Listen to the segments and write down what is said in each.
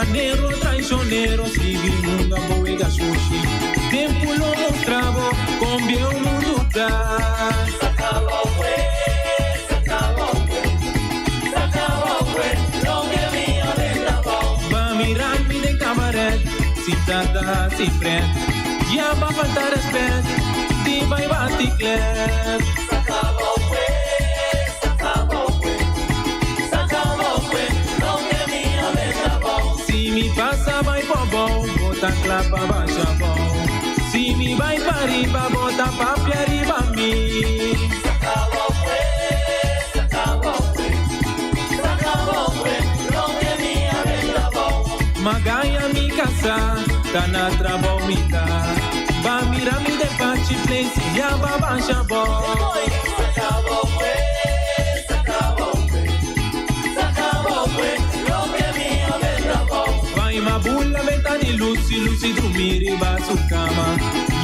Duanero traishonero sigui hunga bo wega shushi Tempu lo mustra bo kon bieu mundu ta. Ba mira mi den kabaret Sin tata hasi pret Ya ba falta respet Di bai bati klep. Si mi pasa bai pabou, bo ta kla pa basha bou. Si mi bai pariba, bo ta papia riba mi. M'a gaña mi kasá, ta na trabou mi ta. Ba mira mi den pachi place, ya ba basha bou. Bai ma bula meta di Lucy, Lucy drumi riba su kama.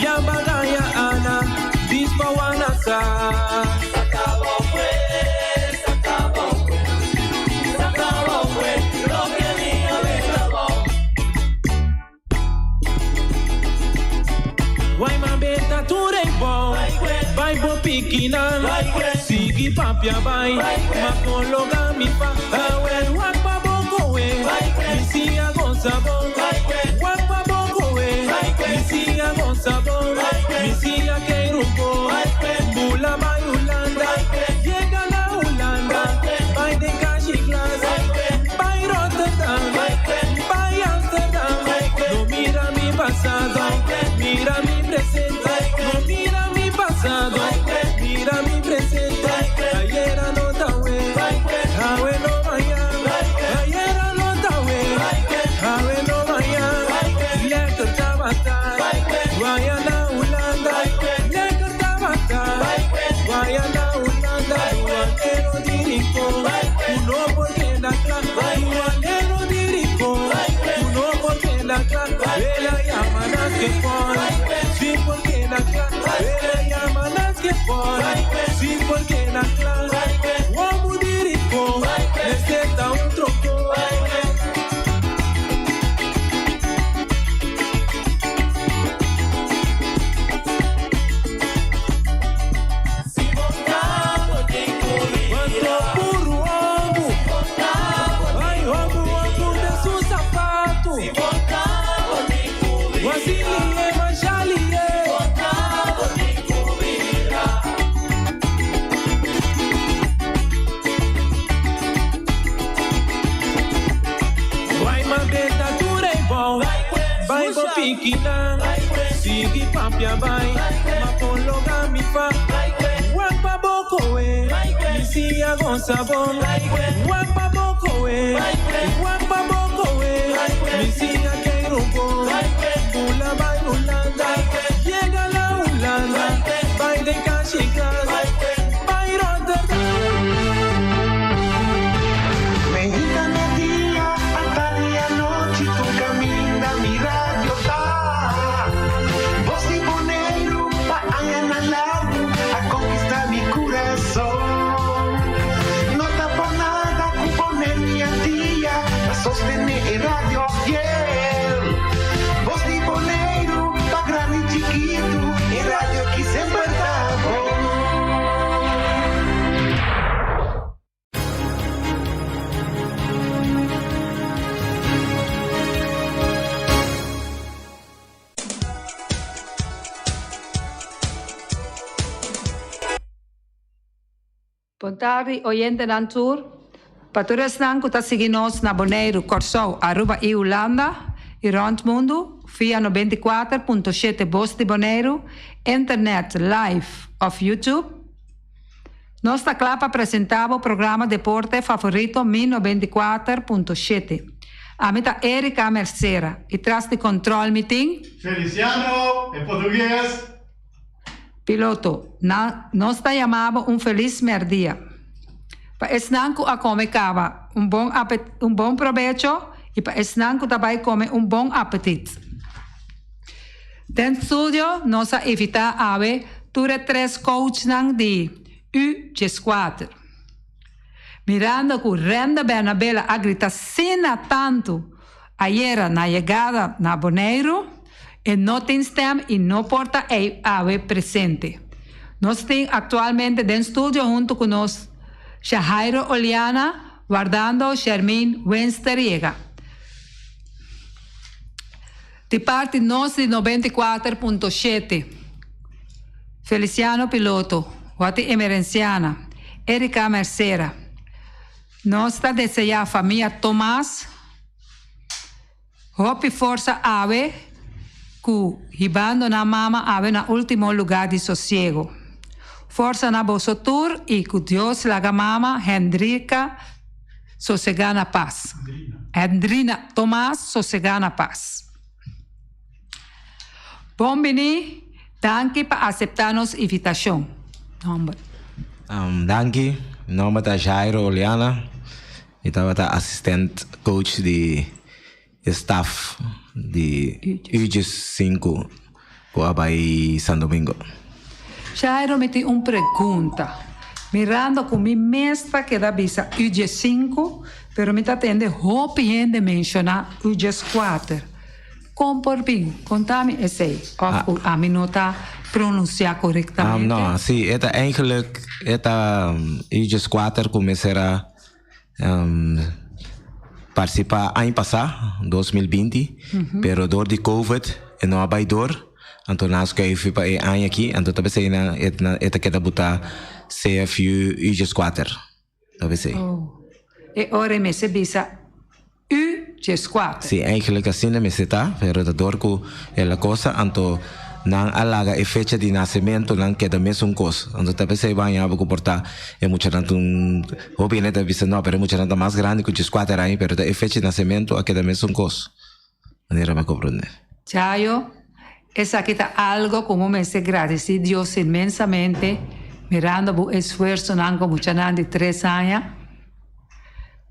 Ya ba gaña Ana, dis pa wana sa. Wai ma benta tur ei bou. Bai bo piki nan. Sigui papia bai. Ma kologa mi pa. Awel wak pa bo koe. Mi si a gosa bon. Wak pa bo koe. Mi si a gosa bon. Mi si a keiru bo. Bula bai Hulanda. Yega na Hulanda. Bai den kashi glas. Bai Rotterdam. Bai Amsterdam, no mira mi pasado, mira mi presente, no mira mi pasado, mira mi presente. Ayera no ta awe, awe no mañan, ayera no ta awe, awe no mañan. Lekker tabata, waya na Hulanda, lekker tabata, waya na Hulanda. Duanero di Rincon, ku no por keda kla. Duanero di Rincon, ku no por keda kla. El a yama nas ke por, si por keda kla. El a yama nas ke por, si por keda kla. Homu di Rincon, mester ta un trokon. Cuanto puru omu, ai omu omu den su sapatu. Wasilie mashalie. Wai ma beta tur ei bou, bai bo piki nan, sigui papia bai, ma kologa mi fa. Wak pa bo koe, mi sia gosa bon. Wak pa bo koe, wak pa bo koe, mi sia keiru bon. Bula bai Hulanda, yega na Hulanda, bai den kashi klas, bai Rotterdam. Meinta merdia, atardi anochi, tur kaminda mi radio ta. Bos di Boneiru pa añanan largu a konkistá mi kurason. No ta por nada ku pone mi al dia pa sostené e radio fiel. Bos di Boneiru pa grandi i chikitu, e radio ki semper ta bon. Bon tardi oyentenan tur. Pa tur esnan ku ta sigui nos na Boneiru, Kòrsou, Aruba i Hulanda i rònt mundu via 94.7 Bos di Boneiru, internet, live òf YouTube. Nos ta kla pa presentá bo programa deporte favorito Mi 94.7. Ami ta Erica Mercera i tras di kòntròl mi tin. Feliciano, en portugues. Piloto, na nos ta yama bo un felis mèrdia. Pa esnan ku a kome kaba, un bon un bon probecho i pa esnan ku ta bai kome un bon apetit. Den studio nos a invitá awe tur e tres coachnan di U 14. Mirando ku Renda Bernabela a grita asina tantu. Ayera na yegada na Boneiru e no tin stem i no por ta ei awe presente. Nos tin aktualmente den studio huntu ku nos Shahairo Oliana wardando Shermin Winster yega. Di parti nos di 94.7, Feliciano Piloto, Wati Emerenciana, Erika Mercera. Nos ta deseá famia Tomas hopi forsa awe ku hibando nan mama awe na ultimo lugá di sosiego. Forsa na boso tur i ku Dios laga mama Hendrika sosegá na pas. Hendrina Tomas sosegá na pas. Bon bini, danki pa aseptá nos invitashon. Nòmber. Danki, mi nòmber ta Jairo Oleana, mi tabata asistent coach di e staf di U15 ku a bai San Domingo. Jairo mi tin un pregunta, mirando ku mi mes ta keda bisa U15 pero mi ta tende hopi hende menshoná U14. Kon por bin? Konta mi esei. Of ku ami no ta pronunsiá korektamente? No, si, e ta eigenlijk e ta U14 ku mester a partisipá aña pasá, 2020, pero dor di covid e no a bai dor, anto nan a skuif pa e aña aki, anto ta p'esei nan e ta keda butá CFU U14. Ta p'esei. Oh, e ora e mester bisa U 14. Si, eigenlijk asina mester ta, pero ta dor ku el a cosa, anto nan a laga e fecha di nasementu nan keda mesun kos. Anto ta p'esei bo haña bo ku por ta e muchanan ta un, hopi hende ta bisa no, pero e muchanan ta mas grandi ku 14 aña, pero ta e fecha di nasementu a keda mesun kos. Manera mi a komprende. Chayo, esaki ta algo ku bo mester gradisí Dios inmensamente mirando bo esfuersonan ku muchanan di tres aña,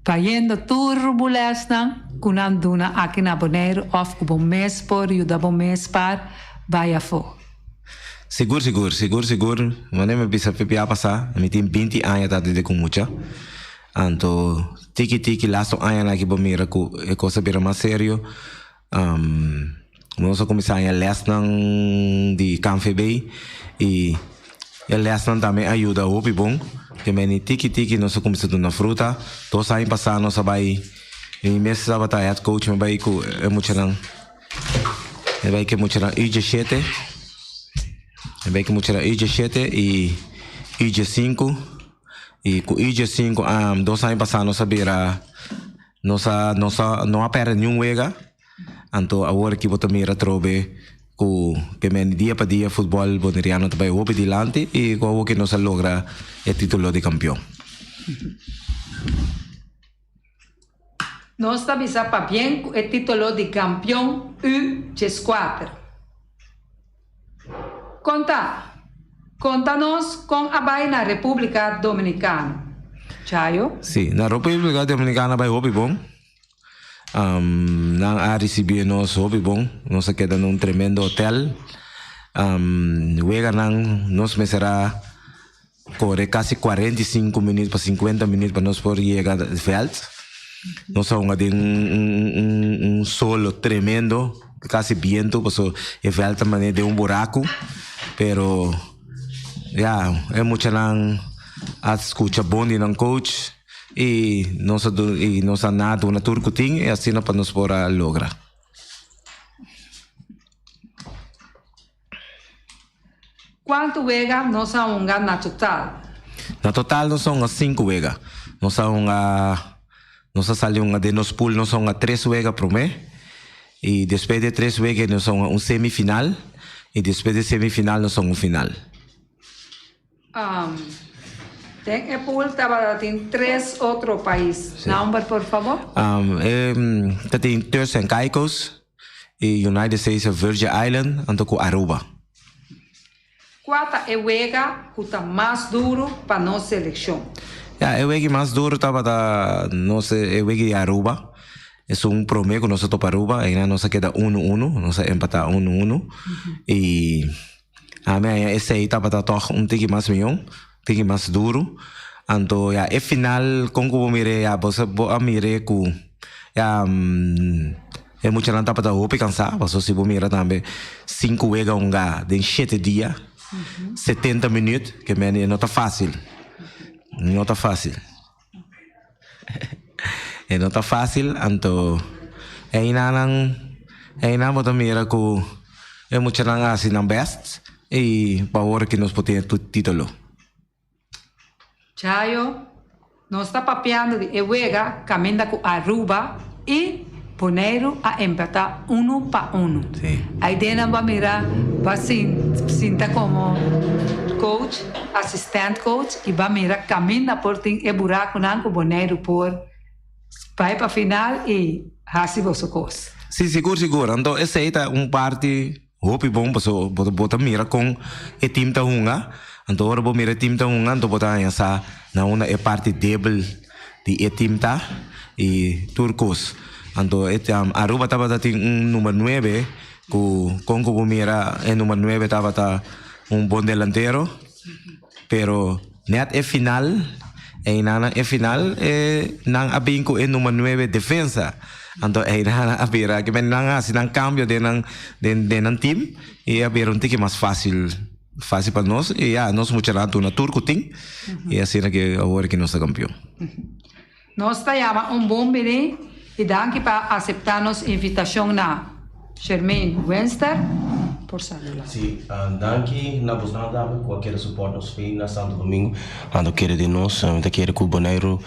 bayendo tur bo lèsnan ku nan duna aki na Boneiru òf ku bo mes por yuda bo mes par bai afó. Sigur, sigur, sigur, sigur. Manera mi bisa p'e pasá, mi tin binti aña ta dede ku mucha. Anto tiki tiki lasto añanan aki bo mira ku e kos a bira mas serio. Nos a kuminsá haña lèsnan di KNVB i e lèsnan tambe a yuda hopi bon. Ke meni tiki tiki nos a kuminsá duna fruta. Dos aña pasá nos a bai, mi mes tabata head coach, mi a bai ku e muchanan, mi a bai ku e muchanan U diesshete, mi a bai ku e muchanan U diesshete i U diesinku. I ku I 5 dos aña pasá nos a bira nos a nos a no a pèrdè niun wega. Anto awor aki bo ta mira atrobe ku ke meni dia pa dia futbòl boneriano ta bai hopi dilanti i ku awor ki nos a logra e título di kampion. Nos ta bisa pabien ku e título di kampion U 14. Konta, Konta nos kon a bai na Repúblika Dominikano. Chayo. Sí, na Repúblika Dominikano a bai hopi bon. Nan a risibí nos hopi bon. Nos a keda na un tremendo hotel. Weganan nos mester a kore kasi 45 minuut pa 50 minuut pa nos por yega veld. Nos a hunga den un, un, un solo tremendo, kasi biento, paso e veld ta manera den un buraku. Pero ya, e muchanan a skucha bon di nan coach i nos a i nos a na duna tur ku tin i asina pa nos por a logra. Kuantu wega nos a hunga na total? Na total nos a hunga sinku wega. Nos a hunga, nos a sali hunga den nos pool, nos a hunga tres wega promé i despues di e tres wega nos a hunga un semifinal i despues di e semifinal nos a hunga un final. Den e pool tabata tin tres otro pais. Nomber por favor? E ta tin Turks and Caicos y United States of Virgin Island anto cu Aruba. Cua ta e wega cu ta mas duro pa nos seleccion? Ya, e wega mas duro tabata nos e wega di Aruba. Esun prome cu nos a topa Aruba, eynan nos a keda uno uno, nos a empata uno uno y Ami haña esei tabata tòg un tiki mas mion, tiki mas duru. Anto ya e final kon ku bo mir'é ya bo sa bo a mir'é ku ya. E muchanan tabata hopi kansá, pasobra si bo mira tambe sinku wega hunga den shete dia, 70 minüt, ke men e no ta fásil. No ta fásil. E no ta fásil, anto einanan einan bo ta mira ku e muchanan a hasi nan bèst i pa ora ki nos por tin e título. Chayo, Nos ta papiando di e wega kaminda ku Aruba i Boneiru a empatá unu pa unu. Aidenan bo a mira bo a sinta komo coach, asistent coach i bo a mira kaminda por tin e burakunan ku Boneiru por bai pa final i hasi boso kos. Si, sigur sigur. Anto esei ta un parti Hopi bon paso bo bo ta mira kon e team ta hunga, anto ora bo mira e team ta hunga anto bo ta haña sa na unda e parti debel di e team ta i tur kos. Anto e Aruba tabata tin un number nuebe ku kon ku bo mira e number nuebe tabata un bon delantero pero net e final einan e final e nan a bin ku e number nuebe defensa anto einan a bira ke men nan a hasi nan kambio den nan den den nan team i a bira un tiki mas fásil fásil pa nos i ya nos muchanan a duna tur ku tin i asina ke awor ke nos ta kampion. Nos ta yama un bon bini i danki pa aseptá nos invitashon na Shermaine Windster por saludá. Sí, danki na bosnan tambe ku a kere support nos fe na Santo Domingo. Anto kere den nos, mi ta kere ku Boneiru,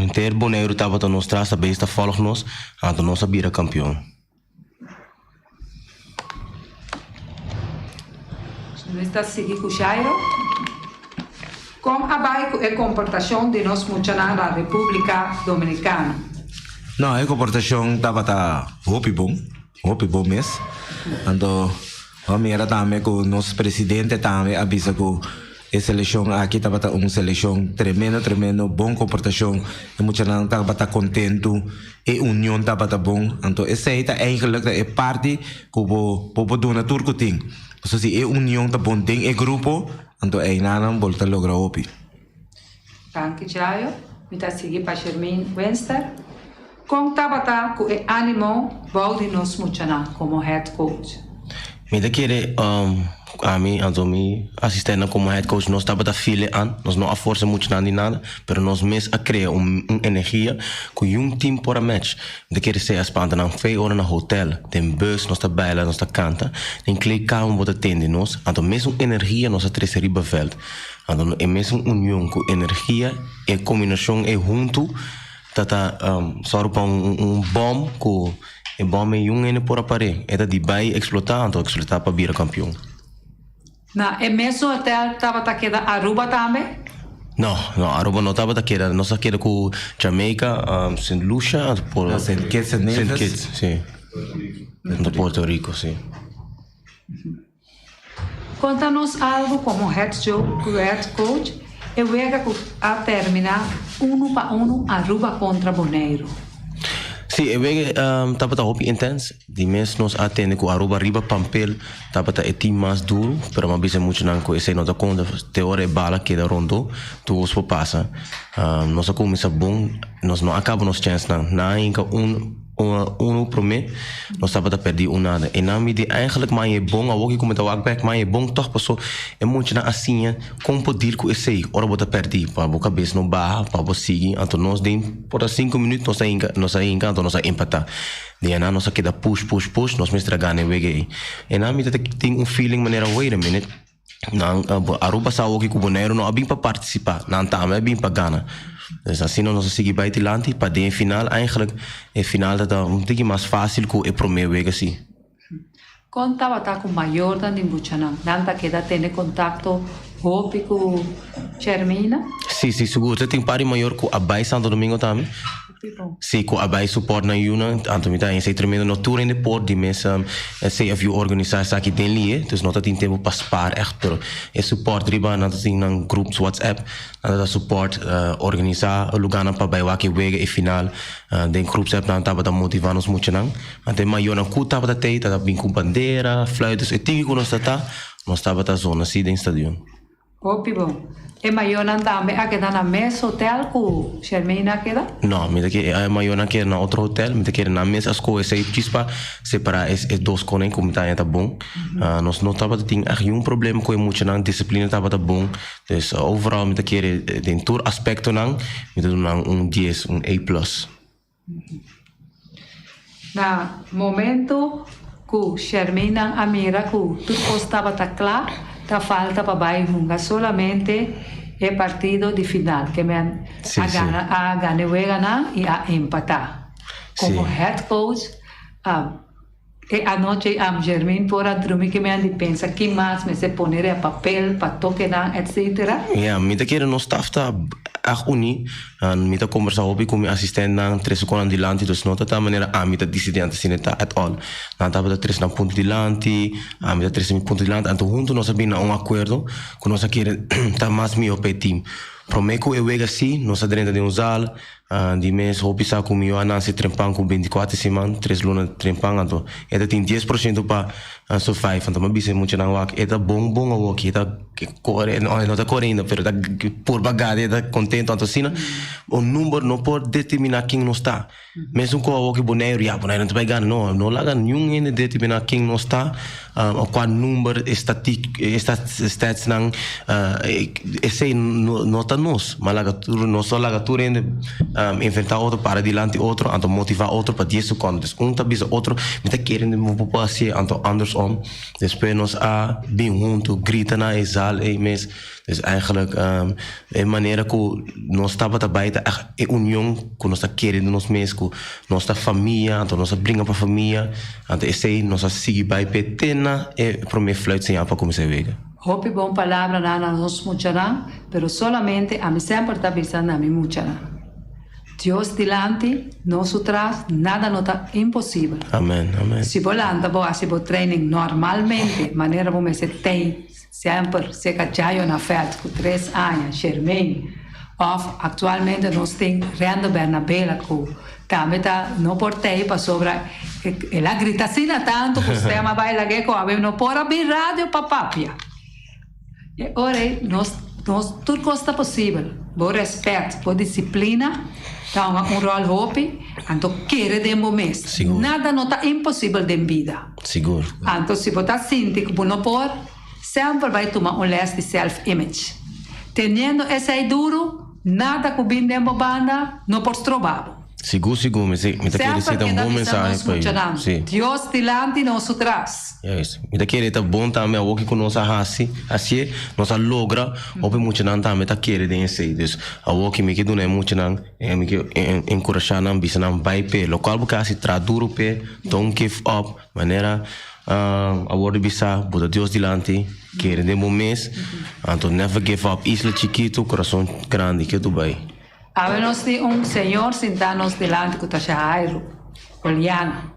henter Boneiru tabata nos tras, ta bes ta volg nos, anto nos a bira kampion. Nos ta sigui ku Jairo. Kon a bai ku e komportashon di nos muchanan na Repúblika Dominikano? No, e komportashon tabata hopi bon, hopi bon mes. Anto bo a mira tambe ku nos presidente tambe a bisa ku E selekshon aki tabata un selekshon tremendo tremendo, bon komportashon, e muchanan tabata kontentu, e union tabata bon, anto esei ta eigenlik ta e parti ku bo bo por duna tur ku tin, pasobra si e union ta bon den e grupo, anto einanan bo ta logra hopi. Danki Jayo, mi ta sigui pa Shermaine Wenster. Kon tabata ku e animo bou di nos muchanan komo head coach? Mi ta kere ami anto mi asistentenan komo head coach nos tabata feel e an, nos no a forsa muchanan di nada, pero nos mes a krea un energia ku yun team por a match. Mi ta kere sea spanta nan fe ora na hotel, den bus nos ta baila, nos ta kanta, den kleedkamer bo ta tende nos, anto mesun energia nos a trese riba veld. Anto e mesun union ku energia e kombinashon e huntu Ta ta sòru pa un bòm ku e bòm ei un hende por a par'é. E ta di bai eksplotá anto eksplotá pa bira kampion. Na e mesun hotel tabata keda Aruba tambe? No, no, Aruba no tabata keda. Nos a keda ku Jamaica, Sint Lucia, No, Sint Kitts en Nevis. Sint Kitts, si. Anto Puerto Rico, si. Konta nos algu komo head coach e wega ku a terminá unu pa unu Aruba kontra Boneiru. Sí, e wega tabata hopi intens. Di mes nos a tende ku Aruba riba pampel tabata e team mas duru, pero mi a bisa muchanan ku esei no ta konta te ora e bala keda rondó, tur kos por pasa. Nos a kuminsá bon, nos no a kaba nos chènsnan. Nan a hinka un. Unu promé nos tabata pèrdí un nada. E nan mi di eigenlijk man e bon awor ki ku mi ta wak bèk man e bon tòg paso e muchanan a siña kon por deal ku esei ora bo ta pèrdí pa bo kabes no baha pa bo sigui anto nos den por ta sinku minüt nos a hinka nos a hinka anto nos a empatá di anan nos a keda push push push nos mester a gana e wega ei e nan mi ta tin un feeling manera wait a minute Nan Aruba sa awoki ku Boneiru no a bin pa partisipá, nan tambe a bin pa gana. Dus asina nos a sigui bai dilanti pa den e final eigenlijk e final ta ta un tiki mas fásil ku e promé wega si. Kon tabata ku mayornan di muchanan? Nan ta keda tene kontakto hopi ku Chermina? Si, si, sigur. Ta tin par di mayor ku a bai Santo Domingo tambe. Si cu a bay support nan yunan, anto mi ta haya esey tremendo. No tur hende por di mes CFU organisa esaki den lie, dus no ta tin tempo pa spaar echt, pero e support riba nan ta tin nan groups WhatsApp, nan ta support organisa lugarnan pa bay wak e wega e final, den groepsapp nan tabata motiva nos muchanan, anto e mayornan cu tabata tey tabata bin cu bandera, fluit, dus e tiki cu nos ta ta, nos tabata zona si den stadion. Hopi bon. E mayornan tambe a keda na mes hotel ku Shermaine a keda? No, mi ta kere e mayornan a keda na otro hotel. Mi ta kere nan mes a skohe esei djis pa separá e e dos konen ku mi ta haña ta bon. Nos no tabata tin ègt niun problema ku e muchanan, disiplina tabata bon. Dus overal mi ta kere den tur aspektonan mi ta duna nan un dies, un A plus. Na momento ku Sherminnan a mira ku tur kos tabata kla, ta falta pa bai hunga solamente e partido di final, ke men a gana a gana e weganan i a empatá. Komo head coach a E anochi am Jermin por a drumi ki mi a di pensa ki mas mester pone riba papel pa tokenan etc. Ya, mi ta kere nos staf ta ègt uní. Mi ta kombersá hopi ku mi asistentnan, trese konan dilanti, dus no ta ta manera ami ta disidí anto asina ta at all. Nan tabata trese nan punto dilanti, ami ta trese mi punto dilanti, anto huntu nos a bini na un akuerdo ku nos a kere ta mas mihó pa e team. Promé ku e wega si, nos a drenta den un zal, Di mes hopi sa ku mi yo a nase trempan ku bintikuater siman, tres luna trempan, anto e ta tin dies por siento pa survive. Anto mi a bisa e muchanan wak e ta bon bon awoki, e ta kore, no e no ta kore ainda pero e ta purba gana, e ta kontento. Anto asina un number no por determina ken nos ta. Mesun ku awoki Boneiru, ya Boneiru no ta bai gana, no, no laga niun hende determina ken nos ta. Kua number e statsnan esei no ta nos. Ma laga tur nos lo laga tur hende enfrentá otro para dilanti otro anto motivá otro pa dies sekondo. Des un ta bisa otro mi ta kere mi bo por hasié anto andersom. Despues nos a bin huntu grita na e zal ei mes. Dus eigenlijk e manera ku nos tabata bai ta ègt e union ku nos ta kere den nos mes ku nos ta famia anto nos a bringa pa famia anto esei nos a sigui bai p'e te na e prome fluit señal pa kuminsá e wega. Hopi bon palabranan na nos muchanan, pero solamente ami semper ta bisa na mi muchanan, Dios dilanti, nos su tras, nada no ta imposibel. Amen, amen. Si bo lanta bo hasi bo training normalmente manera bo mester tei Semper seca Jayo na veld cu tres aña, Shermaine, of actualmente nos tin Rendo Bernabela cu tambe ta no por tey pasobra el a grita asina tanto cu stem a bay lag'e cu awe no por a bin radio pa papia. E ora ey nos nos tur cos ta posibel, bo respet, bo disciplina ta hunga un rol hopi, anto kere den bo mes. Nada no ta imposibel den bida. Sigur. Anto si bo ta sinti ku bo no por, semper bai tuma un les di self image. Teniendo esei duru, nada ku bin den bo banda no por stroba bo. Sigur sigur mi si mi ta kere Semper si ta un keda bon bisa mensahe nos pa yu. muchanan, Si. Dios dilanti nos su tras. Juist. Mi ta kere ta bon tambe awoki ku nos a hasi hasié, nos a logra, hopi muchanan tambe ta kere den esei. Dus awoki mi ke duna e muchanan. Mi ke enkurashá nan, bisa nan bai p'e. Lokual bo ke hasi, traha duru p'e, don't give up. Manera a wòrdu bisá, bo ta Dios dilanti, kere den bo mes, anto never give up. Isla chikitu, kurason grandi, ke tu bai. Awe nos tin un señor sintá nos dilanti ku ta Shahairo Oliana.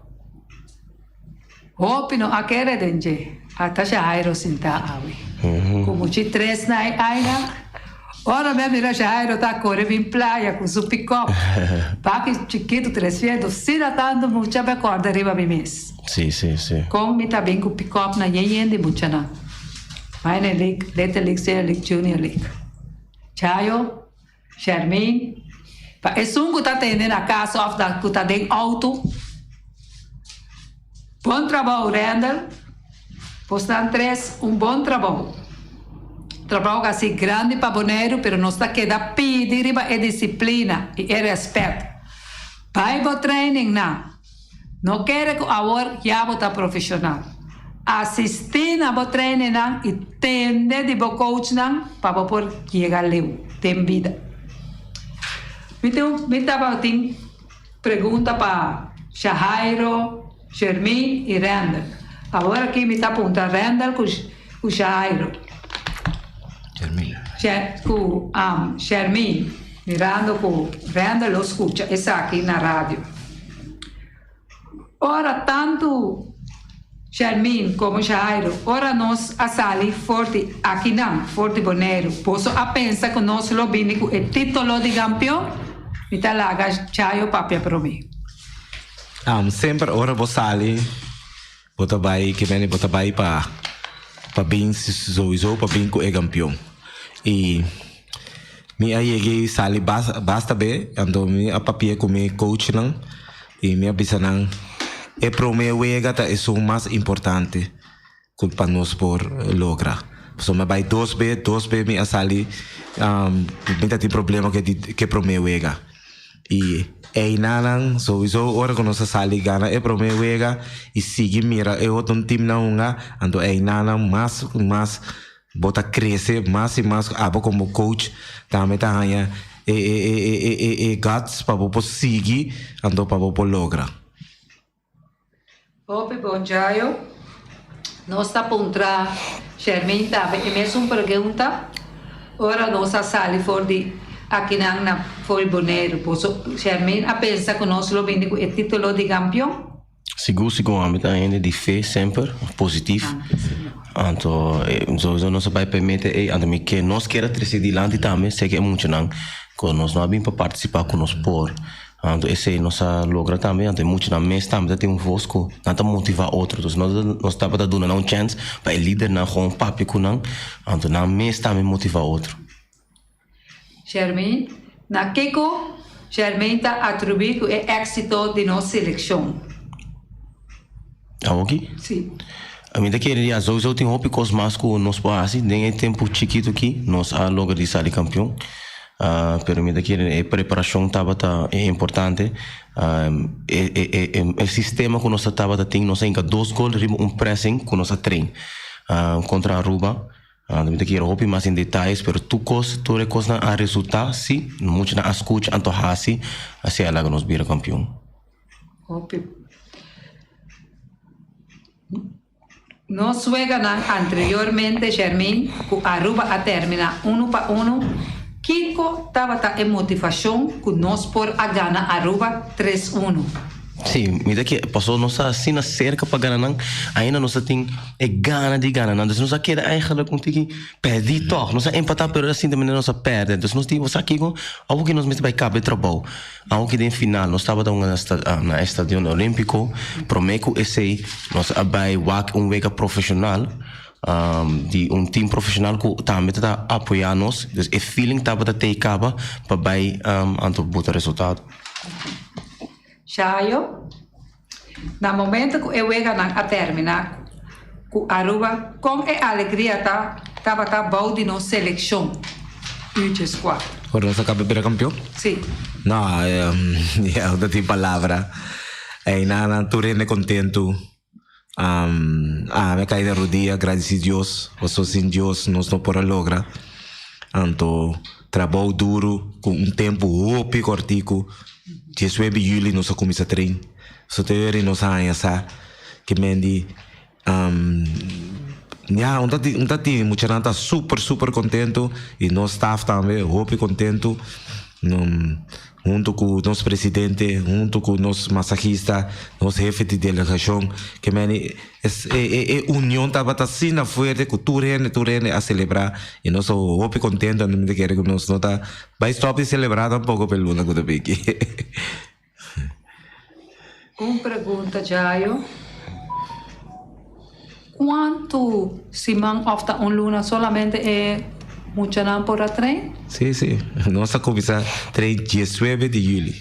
Hopi no a kere den dje. Ata Jairo sintá awe. Ku muchi tres na e aina. Ora mi a mira Jairo ta kore bin playa ku su pikòp. Baki chikitu tresiendo sina tantu mucha mi a kòrda riba mi mes. Sí, sí, sí. Kon mi ta bin ku pikòp na yen yen di muchanan. Minor League, Little League, Senior League, Junior League. Jayo, Shermaine, pa esun ku ta tende na kas òf ta ku ta den outo, bon trabou Randall, bosnan tres un bon trabou. Trabou hasi grandi pa Boneiru pero nos ta keda pidi riba e disiplina i e rèspèt. Bai bo trainingnan. No kere ku awor ya bo ta profeshonal. Asistí na bo trainingnan i tende di bo coachnan pa bo por yega leu den bida. Mi tin un mi tabatin pregunta pa Shahairo, Shermin i Randall. Awor aki mi ta puntra Randall ku ku Shahairo. Shermin. Ku Shermin. Mirando ku Randall lo skucha esaki na radio. Ora tantu Shermin komo Jairo, ora nos a sali for di akinan, for di Boneiru, boso a pensa ku nos lo bini ku e titulo di kampion? Mi ta laga Jairo papia promé. Semper ora bo sali, bo ta bai, ke mende bo ta bai pa pa bin souiso pa bin ku e kampion. I mi a yega i sali basta be, anto mi a papia ku mi coachnan i mi a bisa nan e prome wega ta esun mas importante ku pa nos por logra. Pasobra mi a bai dos be, dos be mi a sali mi ta tin problema ku e prome wega. I einanan souiso ora ku nos a sali gana e prome wega i sigui mira e otro teamnan hunga, anto einanan mas mas bo ta krese mas i mas abo komo coach tambe ta haña e e e e e guts pa bo por sigui anto pa bo por logra. Hopi bon Jayo. Nos ta puntra Shermaine tambe e mesun pregunta. Ora nos a sali for di akinan na for Boneiru, boso Shermaine a pensa ku nos lo bini ku e titulo di kampion? Sigur sigur ami ta hende di fe semper, positif. Anto sowieso nos a bai pa e meta ei, anto mi ke nos kier a trese dilanti tambe seki e muchanan ku nos no a bin pa partisipa ku nos por. Anto esei nos a logra tambe, anto e muchanan mes tambe ta tin un vos ku nan ta motivá otro. Entonces nos nos tabata duna nan un chèns pa e lidernan gewoon papia ku nan, anto nan mes tambe motivá otro. Shermaine, Na kiko Shermaine ta atribuí ku e éksito di nos selekshon? Awoki? Sí. Mi ta kere ya souiso tin hopi kos mas ku nos por hasi den e tempu chikitu aki nos a logra di sali kampion pero mi ta kere e preparashon tabata importante e sistema ku nos a tabata tin nos a hinka dos gol riba un pressing ku nos a train kontra Aruba mi ta kere hopi mas den detayes pero tur kos tur e kosnan a resulta si muchanan a skucha anto hasi asina a laga nos bira kampion. Hopi. Nos weganan anteriormente Shermin ku Aruba a termina unu pa unu, kiko tabata e motivashon ku nos por a gana Aruba tres unu? Sí, mi ta ke paso nos ta asina serka pa gana nan, ainda nos ta tin e gana di gana nan, dus nos a keda eigenlijk un tiki pèrdí tòg, nos a empatá pero a sinti manera nos a pèrdè, dus nos di bo sa kiko, awor ke nos mester bai kaba e trabou. Aunke den final nos tabata un na Estadion Olimpico, prome cu esey nos a bay wak un wega profesional di un team profesional cu tambe ta ta apoya nos. Dus e feeling tabata tey caba pa bay anto buta resultado. Shayo, Na momento cu e weganan a termina cu Aruba con e alegria ta tabata bou di nos seleccion Uche Squad. Ora nos a caba bira campeon? Si. No, ya no tin palabra. Eynan nan tur hende contento. Ami a cay na rodia gradici Dios pasobra sin Dios nos no por a logra. Anto trabou duro cu un tempo hopi cortico. Diesnuebe juli nos a cuminsa train. So te ora nos a haña sa ke men di ya un ta un ta tin muchanan ta super super contento y nos staff tambe hopi contento. Hunto ku nos presidente, hunto ku nos masahista, nos hefe di delegashon, ke meni es e e e union tabata asina fuerte ku tur hende tur hende a selebrá i nos ta hopi kontento mi ta kere ku nos no ta bai stòp di selebrá tampoko pa e luna ku ta bini. Un pregunta Jayo, Cuantu siman of ta un luna solamente e muchanan por a train? Sí, sí. Nos a cuminsa train diesnuebe di juli.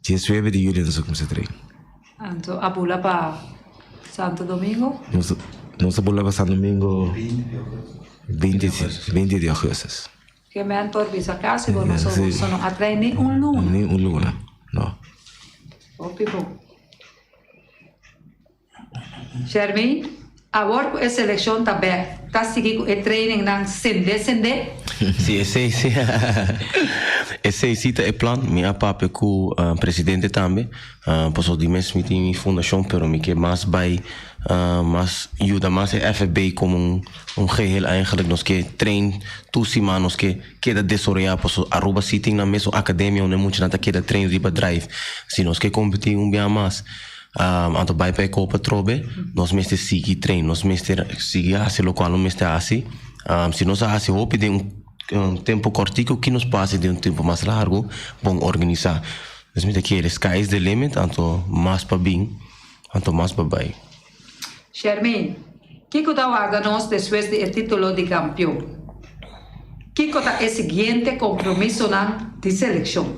Diesnuebe di juli nos a cuminsa train. Anto a bula pa Santo Domingo? Nos, nos a bula pa Santo Domingo binti, binti di augustus. Ke men por bisa casi bo no so no a train ni un luna. Ni un luna, no. Hopi bon. Shermie, awor ku e selekshon ta bèk, ta sigui ku e trainingnan sende sende? Si, esei si. Esei si ta e plan. Mi a papia ku presidente tambe, pasobra di mes mi tin mi fundashon, pero mi ke mas bai mas yuda mas e FFB komo un un geheel eigenlijk. Nos ke train tur siman, nos ke keda desaroyá pasobra Aruba si tin nan mes un akademia unda e muchanan ta keda train riba drive. Si nos ke kompetí un bia mas. Anto bai pa e kopa atrobe, nos mester sigui train, nos mester sigui hasi lokual nos mester hasi. Si nos a hasi hopi den un tempu kòrtiku, ki nos por hasi den un tempu mas largu? Bon organisá. Nos mester kere sky is the limit, anto mas pa bin, anto mas pa bai. Shermaine, kiko ta warda nos despues di e titulo di kampion? Kiko ta e siguiente kompromisonan di selekshon?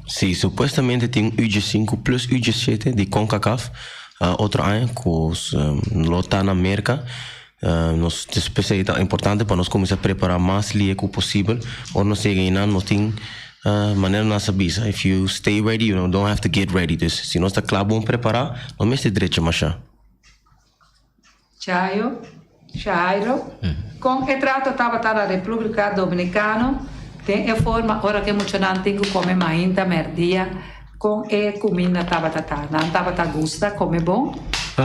Si, supuestamente tin un U15 plus U17 di Concacaf otro aña ku lo ta na Merka. Nos p'esei ta importante pa nos kuminsá prepará mas lie ku posibel. Ora nos yega einan nos tin manera nan sa bisa, if you stay ready you don't have to get ready. Dus si nos ta kla bon prepará no mester drecha mashá. Chayo, Shahairo, Kon e trato tabata na Repúblika Dominikano den e forma ora ku e muchanan tin ku kome mainta mèrdia? Kon e kuminda tabata ta? Nan tabata gusta kome bon?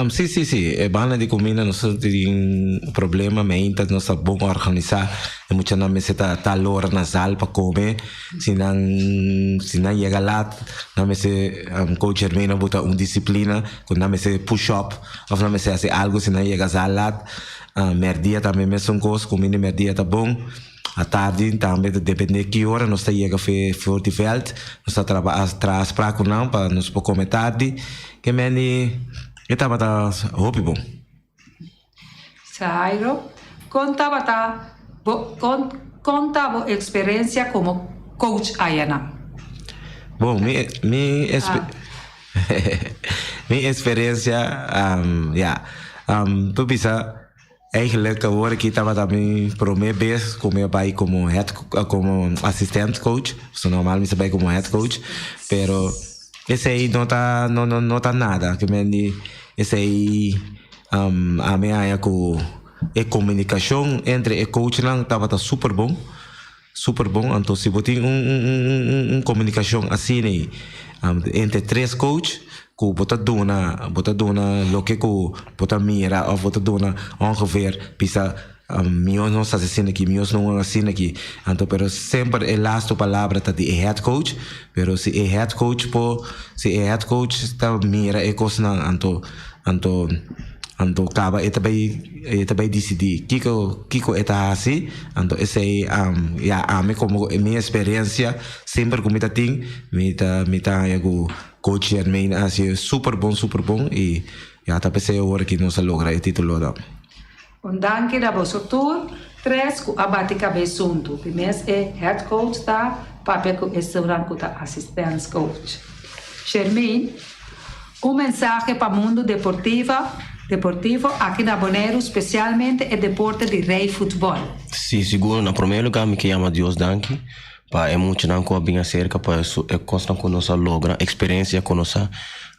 Sí, sí, sí. E banda di kuminda nos no tin problema. Mainta nos ta bon organisá. E muchanan mester ta tal ora na zal pa kome. Si nan si nan yega lat, nan mester coach Hermina buta un disiplina ku nan mester push up. Of nan mester hasi algu si nan yega sa lat. Merdia tambe mesun kos, kuminda di merdia ta bon. Atardi tambe ta depende ki ora nos ta yega for di vèlt. Nos ta traha afsprak ku nan pa nos por kome tardi. Ke meni e tabata hopi bon. Jairo, kon tabata bo kon kon ta bo eksperensia komo coach ayanan? Bon, mi mi Mi experiencia, ya, por bisa eigenlijk awor aki tabata mi prome bes cu mi a bay como head, como assistent coach, so normal mi sa bay como head coach, pero esey no ta, no no no ta nada, ke men di esey ami a haya cu e comunicacion entre e coachnan tabata super bon. Super bon, anto si bo tin un un un un un un komunikashon asina ei entre tres coach ku bo ta duna bo ta duna loke ku bo ta mira òf bo ta duna ongeveer bisa mihó nos hasi asina aki mihó nos no asina aki anto pero semper e lastu palabra ta di e head coach pero si e head coach por si e head coach ta mira e kosnan anto anto Anto kaba e ta bai e ta bai disidí kiko kiko e ta hasi, anto esei ya ami komo mi eksperensia semper ku mi ta tin mi ta mi ta haña ku coach Jermaine a hasi super bon super bon i ya ta p'esei awor ki nos a logra e titulo tambe. Un danki na boso tur tres ku a bati kabes huntu. Di mes e head coach ta papia ku esunnan ku ta assistents coach. Shermaine. Un mensahe pa mundu deportiva deportivo aki na Boneiru, spesialmente e deporte di rei futbòl. Sí, sigur. Na promé lugá mi ke yama Dios danki pa e muchanan ku a bin aserka pa e kosnan ku nos a logra, eksperensia ku nos a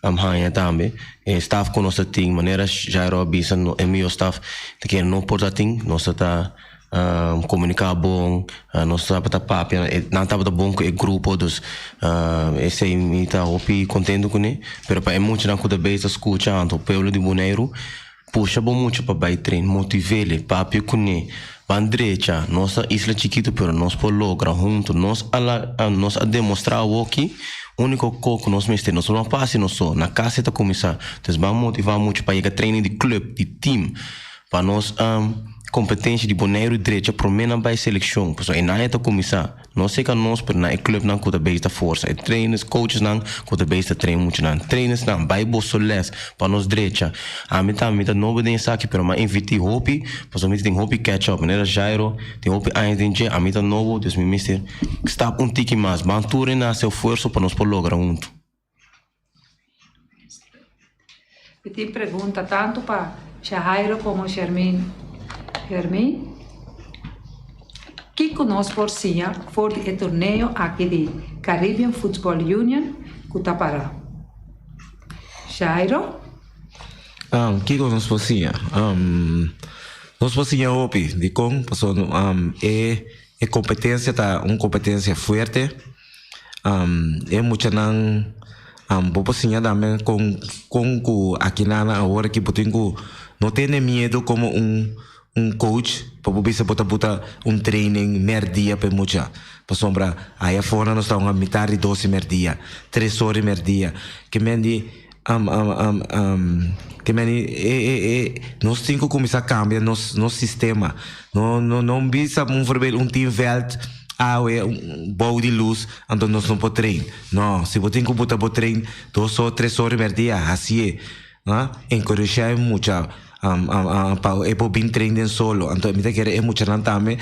haña tambe, e staf ku nos ta tin, manera Jairo a bisa e mihó staf ta kere no por ta tin, nos ta ta. Komuniká bon, nos tabata papia, nan tabata bon ku e grupo, dus esei mi ta hopi kontentu kuné. Pero pa e muchanan ku ta bei ta skucha anto pueblo di Boneiru, pusha bo mucha pa bai train, motiv'é, papia kuné, ban drecha. Nos ta isla chikitu pero nos por logra huntu. Nos a nos a demostrá awoki úniko kos ku nos mester, nos no a fásil nos so, na kas e ta kuminsá. Dus ban motivá mucha pa yega training di klup, di team. Pa nos kompetensia di Boneiru drecha promé nan bai selekshon, pasobra einan e ta kuminsá. No seka nos, pero na e klupnan ku ta bezig ta forsa. E trainers, coachesnan ku ta bezig ta train muchanan. Trainersnan, bai boso les pa nos drecha. Ami tambe mi ta nobo den esaki, pero mi a invertí hopi, pasobra mi ta tin hopi catch up. Manera Jairo tin hopi aña den dje, ami ta nobo, dus mi mester stap un tiki mas. Ban tur e na hasi esfuerso pa nos por logra huntu. Mi tin pregunta tantu pa Shahairo komo Shermin. Shermin, kiko nos por siña for di e torneo aki di Caribbean Football Union ku ta pará? Shahairo? Kiko nos por siña? Nos por siña hopi. Dikon? Pasobra e kompetensia ta un kompetensia fuerte. E muchanan bo por siña tambe kon kon ku akinan awor aki bo tin ku no tene miedu komo un un coach pa bo bisa bo ta buta un training mèrdia pa e mucha pasobra aya afora nos ta un mitar di dos di mèrdia tres ora di mèrdia ke men di ke men di e e e nos tin ku kuminsá kambia nos nos sistema no no no bisa un voorbeeld un team vèlt Awe bou di lus, anto nos no por train. No, si bo tin ku buta bo train dos or, tres or riba dia, hasié. Ha? Enkurashá e mucha pa e por bin train den solo. Anto mi ta kere e muchanan tambe.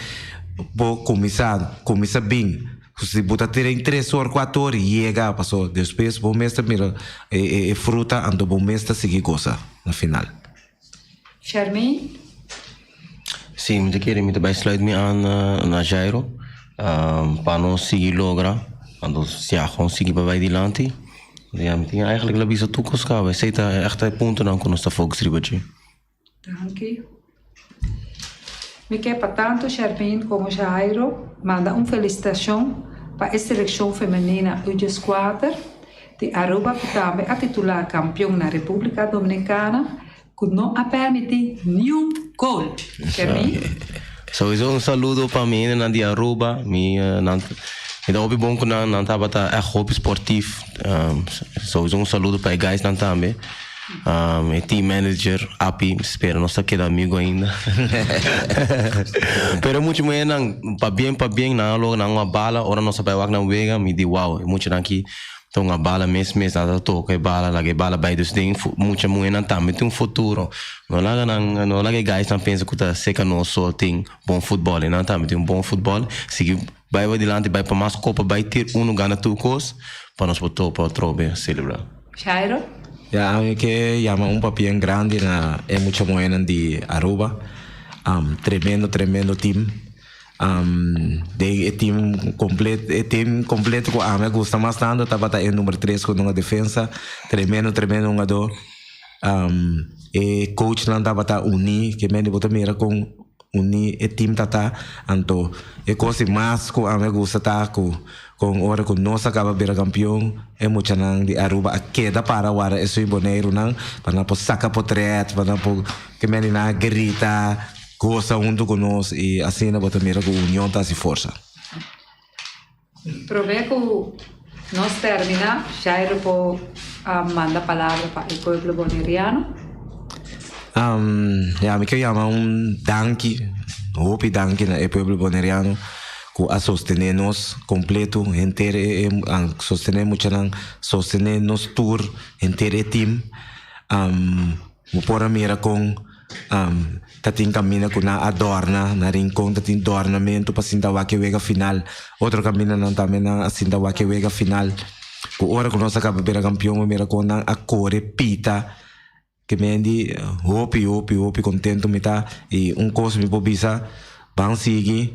bo kuminsá kuminsá bin si bo ta train tres or kuater or yega paso despues bo mes ta mira e e fruta anto bo mes ta sigui gosa na final. Shermaine. Sí, mi ta kere mi ta bai sluit mi aan na Jairo pa nos sigui logra anto ya gewoon sigui pa bai dilanti. Ya mi tin eigenlijk la bisa tur kos kaba esei ta echt e puntonan ku nos ta focus riba dje. Danki. Mi ke pa tantu Shermaine komo Jairo manda un felisitashon pa e selekshon femenina U dieskuater di Aruba ku tambe a titulá kampion na Repúblika Dominikana ku no a permití niun gol. Shermaine? Souiso un saludo pa mi hendenan di Aruba. Mi nan mi ta hopi bon ku nan, nan tabata ègt hopi sportief. Souiso un saludo pa e guysnan tambe. E team manager Appie, mi spera nos ta keda amigo ainda. Pero mucha muhernan pabien pabien nan a logra nan un bala ora nos a bai wak nan wega mi di wow e muchanan aki ta un bala mes mes nan ta toka e bala laga e bala bai dus den mucha muhernan tambe tin un futuro no laga nan no laga e guysnan pensa ku ta seka nos so tin bon futbol e nan tambe tin un bon futbol sigui bai dilanti bai pa mas kopa bai tir uno gana tur kos pa nos por topa atrobe celebra. Jairo. Ya, ami ke yama un papien grandi na e mucha muhernan di Aruba. Tremendo, tremendo team. Den e team completo, e team completo ku ami a gusta mas tanto tabata e number tres ku nunga defensa. Tremendo, tremendo hungador. E coachnan tabata uní, ke mende bo ta mira kon Uní e team ta ta, anto e kos di mas ku ami a gusta ta ku kon ora ku nos a kaba bira kampion e muchanan di Aruba a keda para wara esun Boneirunan pa nan por saka potret, pa nan por ke mende nan a grita, gosa huntu ku nos i asina bo ta mira ku union ta hasi forsa. Promé ku nos terminá, Jairo por a manda palabra pa e pueblo boneriano. Ya, mi ke yama un danki, hopi danki na e pueblo boneriano ku a sostené nos kompleto, henter e a sostené muchanan, sostené nos tur, henter e team. Bo por a mira kon ta tin kaminda ku nan a dòrna na Rincon, ta tin dòrnamentu pa sinta wak e wega final. Otro kamindanan tambe nan a sinta wak e wega final. Ku ora ku nos a kaba bira kampion bo mira kon nan a kore pita. Ke men di hopi hopi hopi kontentu mi ta i un kos mi por bisa ban sigui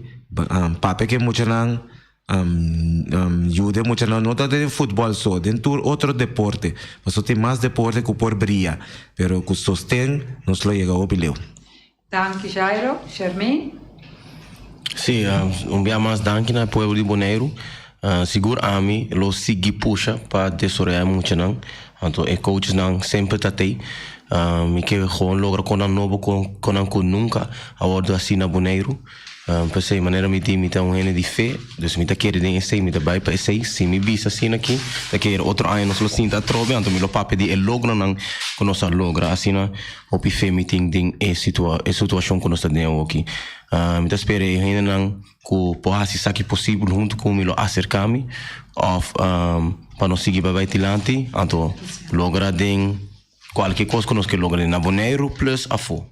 papia ku e muchanan. Yuda e muchanan no ta den futbòl so, den tur otro deporte. Pasobra tin mas deporte ku por bria, pero ku sosten nos lo yega hopi leu. Danki Jairo. Shermaine? Sí, un bia mas danki na e pueblo di Boneiru. Sigur ami lo sigui pusha pa desaroyá e muchanan. Anto e coachesnan semper ta tei. Mi ke gewoon logra konan nobo, konan ku nunka a wòrdu hasi na Boneiru. P'esei, manera mi di, mi ta un hende di fe, dus mi ta kere den esei, mi ta bai pa esei. Si mi bisa asina aki, ta kere otro aña nos lo sinta atrobe, anto mi lo papia di e logronan ku nos a logra. Asina hopi fe mi tin den e situa e situashon ku nos ta den awoki. Mi ta spera e hendenan ku por hasi esaki posibel huntu ku mi lo aserká mi òf pa nos sigui bai bai dilanti, anto logra den kualke kos ku nos ke logra den na Boneiru plus afó.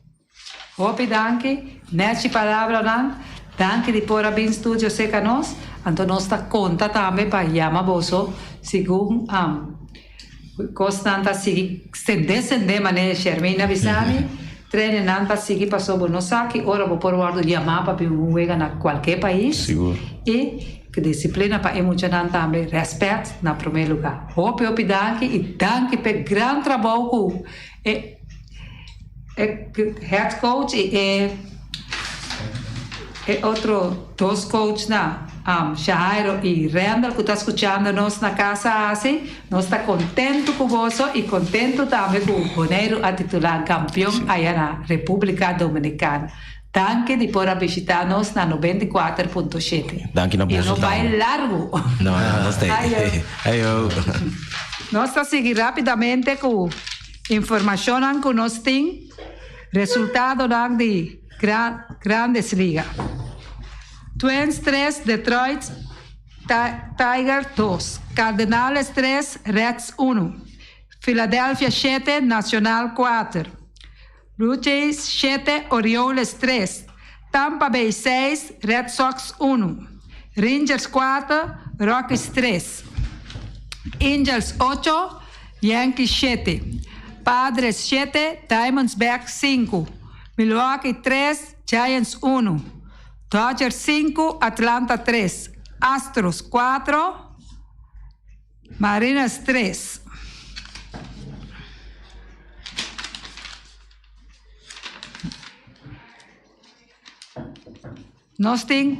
Hopi danki, nechi palabranan, danki di por a bin studio serka nos, anto nos ta konta tambe pa yama boso segun kosnan ta sigui sende sende manera Shermina a bisa mi, trenennan ta sigui paso bo no sa ki ora bo por wòrdu yamá pa bin un wega na kualke pais i ku disiplina pa e muchanan tambe rèspèt na promé lugá. Hopi hopi danki i danki p'e gran trabou ku e. E head coach y e e otro dos coachnan, Shahairo y Randall cu ta scuchando nos na casa a haci. Nos ta contento cu boso y contento tambe cu Boneiru a titula campeon aya na Republica Dominicana. Danki di por a bishita nos na 94.7. Danki na Y boso no bay tambe. largo. No, no, nos ta Ayo. Ayo. Nos ta sigui rapidamente cu Informashonnan ku nos tin, Resultadonan di Grandes Liga. Twins tres, Detroit Tiger dos, Cardenales tres, Reds unu, Philadelphia shete, Nacional kuater, Blue Jays shete, Orioles tres. Tampa Bay 6, Red Sox 1. Rangers 4, Rockies 3. Angels 8, Yankees 7. Padres 7, Diamondbacks 5. Milwaukee 3, Giants 1. Dodgers 5, Atlanta 3. Astros 4, Mariners 3. Nos tin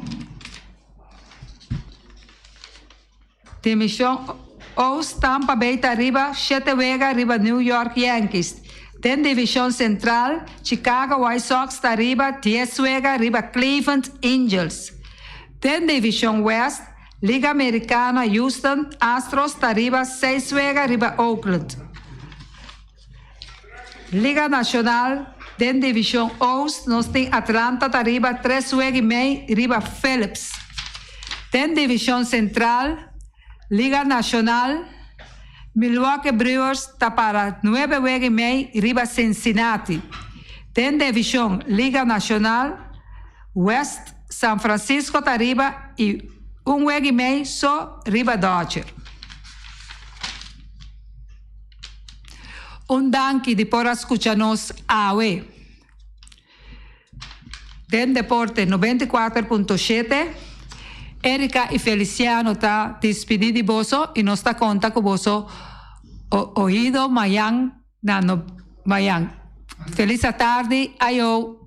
Divishon Oost Tampa Bay ta riba 7 wega riba New York Yankees. Den Divishon Sentral, Chicago White Sox ta riba 10 wega riba Cleveland Angels. Den Divishon West, Liga Amerikano Houston Astros ta riba 6 wega riba Oakland. Liga Nashonal, den Divishon Oost, nos tin Atlanta ta riba 3 wega i mei riba Phillies. Den Divishon Sentral, Liga Nashonal, Milwaukee Brewers ta para 9 wega i mei riba Cincinnati. Den Divishon Liga Nashonal, West, San Francisco ta riba i 1 wega i mei so riba Dodger. Un danki di por a skucha nos awe. Den Deporte 94.7, Erika i Feliciano ta despedí di boso i nos ta konta ku boso oido mañan na no mañan. Felis atardi, ayo.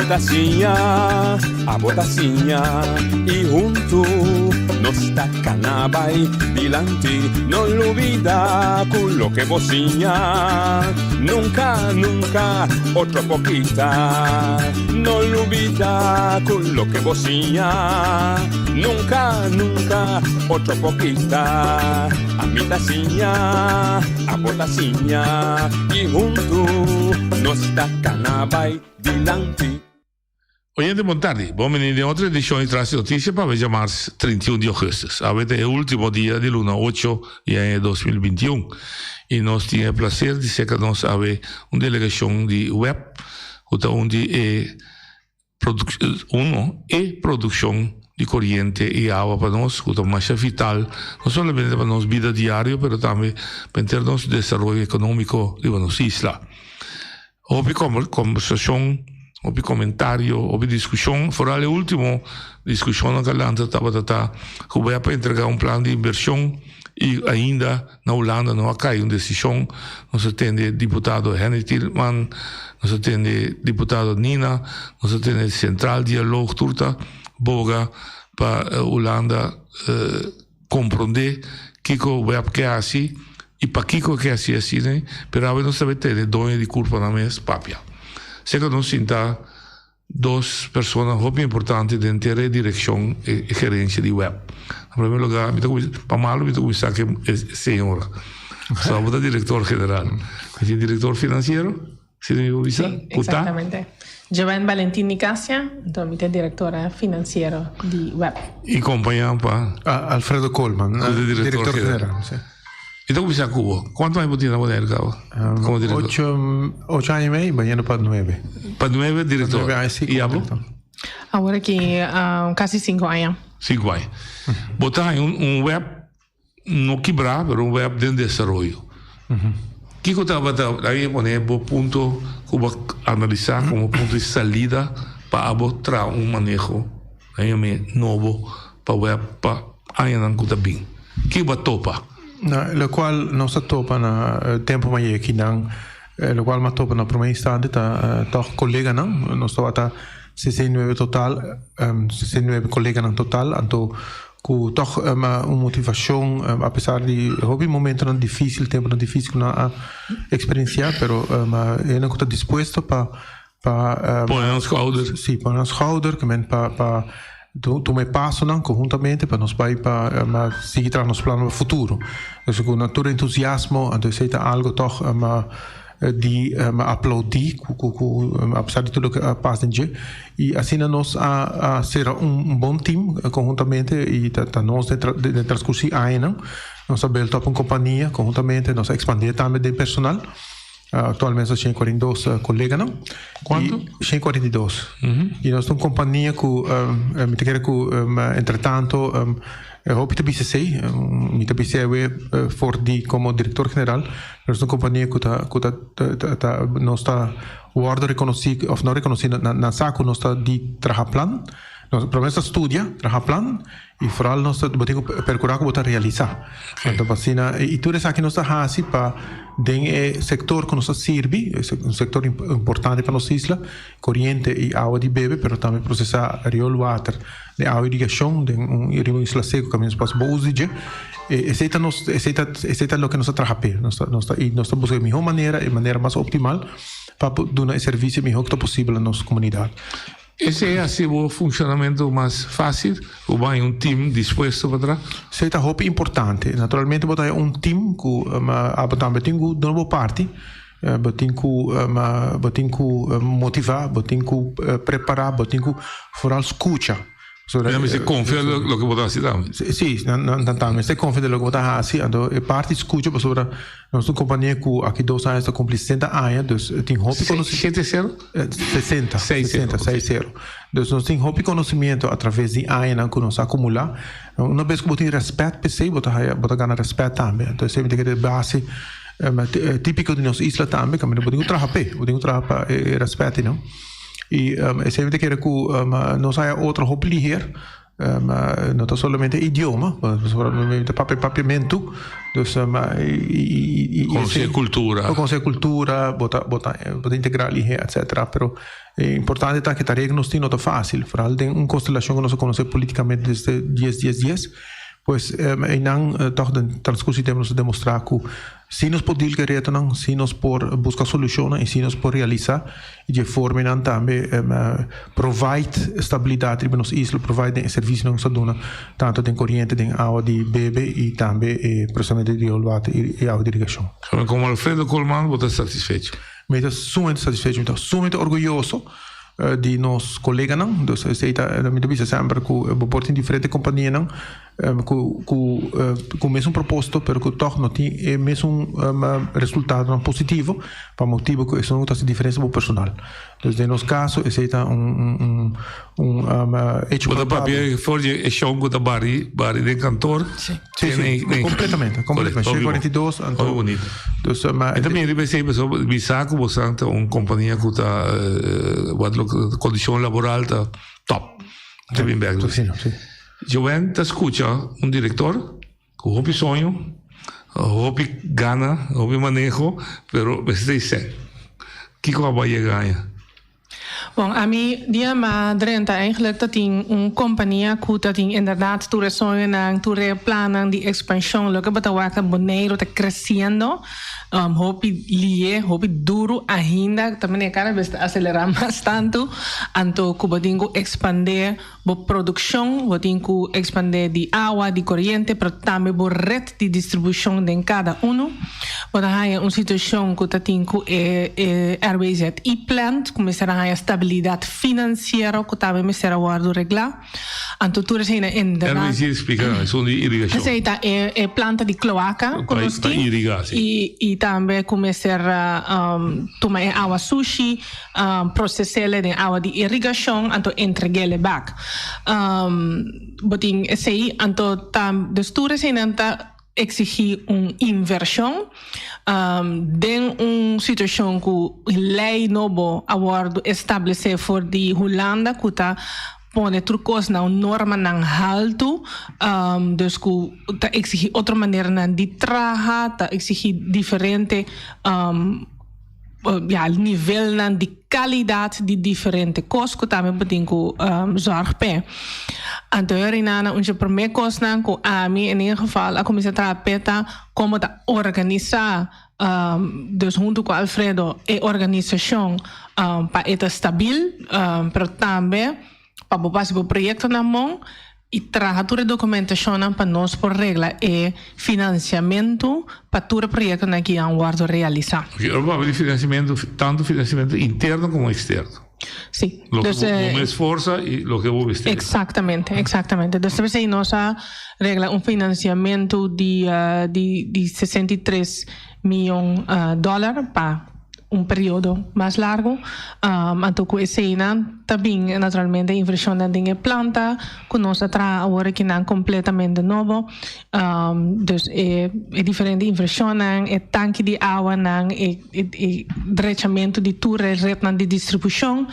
ta siña, abo ta siña y hunto nos ta cana bay dilanti. No lubida cu loke bo siña nunca, nunca otro por kita. No lubida cu loke bo siña nunca, nunca otro por kita. Ami ta siña, abo ta siña y hunto nos ta cana bay dilanti. Oyente bon tardi, bon bini den otro edicion di Tras di Noticia pa awe djamars 31 di augustus. Awe ta e ultimo dia di luna ocho di aña 2021 y nos tin e placer di seca nos awe un delegacion di web cu ta un di e uno e produccion di coriente y awa pa nos cu ta masha vital no solamente pa nos bida diario pero tambe pa henter nos desaroyo economico riba nos isla. Hopi combersacion, hopi comentario, hopi discusion, vooral e ultimo discusionnan cu a lanta tabata ta cu web a entrega un plan di inversion y ainda na Hulanda no a cay un decision. Nos a tende diputado Henny Thielman, nos a tende diputado Nina, nos a tende Centraal Dialoog tur ta boga pa Hulanda Komprondé kiko web ke hasi i pakiko e ke hasi asina, pero awe nos ta bay tene doño di kurpa nan mes papia. Seka nos sinta dos persona hopi importante den ter e direkshon e gerensia di web. Na primer lugar mi ta kuminsá, pa malu mi ta kuminsá ku e señora. So bo ta direktor general. Mi tin direktor finansiero. Si mi por bisa? Sí, exactamente. Joanne Valentin Nicasia, enton mi ta directora financiero di web. Y compaña pa? Alfredo Koolman, director general. Sí. Mi ta cuminsa cu bo. Cuanto aña bo tin na Bonaire caba como director? Ocho aña y medio, bayendo pa nuebe. Pa nuebe director? Nuebe aña, sí. Y abo? Awor aki casi cinco aña. Cinco aña. Bo ta haña un web No kibrá, pero un web den desaroyo. Kiko tabata, laga mi pone bo punto ku bo a analisá komo punto di salida pa abo traha un maneho, laga mi nobo pa web pa añanan ku ta bin. Kiko bo a topa? Na lokual nos a topa na tempu m'a yega kinan, lokual m'a topa na promé instante ta tòg koleganan. Nos tabata 69 total, 69 koleganan total, anto Ku tòg un motivashon apesar di hopi momentonan difísil, tempunan difísil ku nan a eksperensiá, pero hende ku ta dispuesto pa pa Pone nan skouder. Sí, pone nan skouder, ke men pa pa tuma e pasonan konhuntamente pa nos bai pa sigui traha nos plannan pa futuro. Entonces ku nan tur entusiasmo, anto esei ta algu tòg di aplaudí ku ku ku apesar di tur loke a pasa den dje i asina nos a a sera un bon team konhuntamente i ta ta nos den den transkurso di añanan nos a build up un kompania konhuntamente nos a ekspandé tambe den personal aktualmente nos 142 koleganan. Kuantu? 142 i nos ta un kompania ku mi ta kere ku entretanto E hopi ta bisa esei, mi ta bisa awe for di komo direktor general, nos ta un kompania ku ta ku ta ta nos ta wòrdu rekonosí òf no rekonosí nan sa ku nos ta di traha plan, nos promé nos ta studia, traha plan i foral nos ta bo tin ku perkurá ku bo ta realisá. Anto pa asina i tur esaki nos ta hasi pa den e sektor ku nos ta sirbi, un sektor importante pa nos isla, koriente i awa di bebe pero tambe prosesá rioolwater. Den awa irigashon den un riba un isla seku kaminda nos pasa bo uso di dje. Esei ta nos esei ta esei ta loke nos ta traha p'e. Nos ta nos ta i nos ta buska e mihó manera e manera mas optimal pa por duna e servisio mihó ku ta posibel na nos komunidat. Esei a hasi bo funshonamentu mas fásil? Bo bo haña un tim dispuesto pa traha? Esei ta hopi importante. Naturalmente bo ta haña un tim ku abo tambe tin ku duna bo parti. Bo tin ku bo tin ku motivá, bo tin ku prepará, bo tin ku foral skucha. Nan mester konfia loke bo ta hasi tambe. Sí, nan tambe mester konfia den loke bo ta hasi. Anto e parti skucha pasobra nos ta un kompania ku aki dos aña ta kumpli sesenta aña, dus tin hopi konosimiento. Shete sero? Sesenta. Seis sero. Sesenta, seis sero. Dus nos tin hopi konosimiento atraves di añanan ku nos a akumulá. Una bes ku bo tin rèspèt p'esei bo ta haya bo ta gana rèspèt tambe. Anto esei mi ta kere base. Típiko di nos isla tambe, kaminda bo tin ku traha p'e, bo tin ku traha pa e rèspèt ei, no? I esei mi ta kere ku nos haya otro hopi liher. No ta solamente idioma, pasobra mi ta papia papiamentu, dus i Konosé kultura. Konosé kultura, bo ta bo ta bo ta integrá lihé etcetera, pero e importante ta ku e tarea ku nos tin no ta fásil, foral den un konstelashon ku nos a konosé politikamente desde dies dies dies, pues einan tòg den transkurso di tempu nos a demostrá ku Si nos por deal ku e retonan, si nos por buska solushonnan i si nos por realisá i dje formenan tambe provide stabilidat riba nos isla, provide den e servisionan ku nos ta duna tantu den koriente, den awa di bebe i tambe e prosesamento di rioolwater i awa di irigashon. Komo Alfredo Koolman bo ta satisfecho? Mi ta sumamente satisfecho, mi ta sumamente orguyoso di nos koleganan. Dus esei ta, mi ta bisa semper ku bo por tin diferente kompanianan ku ku ku mesun propósito pero ku tòg no tin e mesun resultadonan positivo pa motibu ku esun ta hasi diferensia bo personal. Dus den nos kaso esei ta un un un un hecho Bo ta papia for di e shon ku ta bari bari den kantor? Sí, sí, kompletamente, kompletamente. Shei kuarenta i dos anto. Hopi bonito. Dus ma. Mi ta mira riba esei pasobra mi sa ku boso ta un kompania ku ta wat lo kondishon laboral ta top. Ta bin bek. Sí, sí. Joen ta skucha un direktor ku hopi soño, hopi gana, hopi maneho, pero mester ta esei. Kiko a bai yega aña? Bon, ami dia m'a drenta eigenlijk ta tin un kompania ku ta tin inderdaad tur e soñonan, tur e plannan di ekspanshon. Loke bo ta wak ta Boneiru ta kresiendo hopi lihe, hopi duru ainda. Ta manera kada bes ta aselerá mas tantu. Anto ku bo tin ku ekspandé Bo produkshon, bo tin ku ekspandé di awa, di koriente, pero tambe bo ret di distribushon den kada unu. Bo ta haña un situashon ku ta tin ku e e RWZI plant ku mester a haña stabilidat finansiero ku tambe mester a wòrdu reglá. Anto tur esei na inderdat. RWZI splika nan, esun di irigashon. Esei ta e e planta di kloaka ku nos tin. Pa irigá, si. I i tambe ku mester tuma e awa sushi. Procesele den awa di irrigashon anto entregele bak. Bo tin esei anto ta dus tur eseinan ta exigi un invershon den un situashon ku lei nobo a wordo establese for di Hulanda ku ta pone tur kos na un normanan haltu dus ku ta exigi otro maneranan di traha ta exigi diferente ja, nivelnan di kalidat di diferente kos ku tambe bo tin ku zòrg p'e. Anto Rinana, un dje promé kosnan ku ami en ieder geval a kuminsá traha p'e ta komo ta organisá dus huntu ku Alfredo e organisashon pa e ta stabil, pero tambe pa bo basa bo proyektonan bon i traha tur e dokumentashonnan pa nos por regla e finansiamentu pa tur e proyektonan ki an wòrdu realisá. Oke, ora bo papia di finansiamentu, tantu finansiamentu interno komo eksterno. Sí. Loke bo bo mes forsa i loke bo mester. Eksaktamente, eksaktamente. Dus p'esei nos a regla un finansiamentu di di di 63 mion dòler pa un periodo mas largo. Anto ku eseinan ta bin naturalmente invershonnan den e planta ku nos a traha awor akinan kompletamente nobo. Dus e e diferente invershonnan, e tanki di awanan, e e drechamentu di tur e retnan di distribushon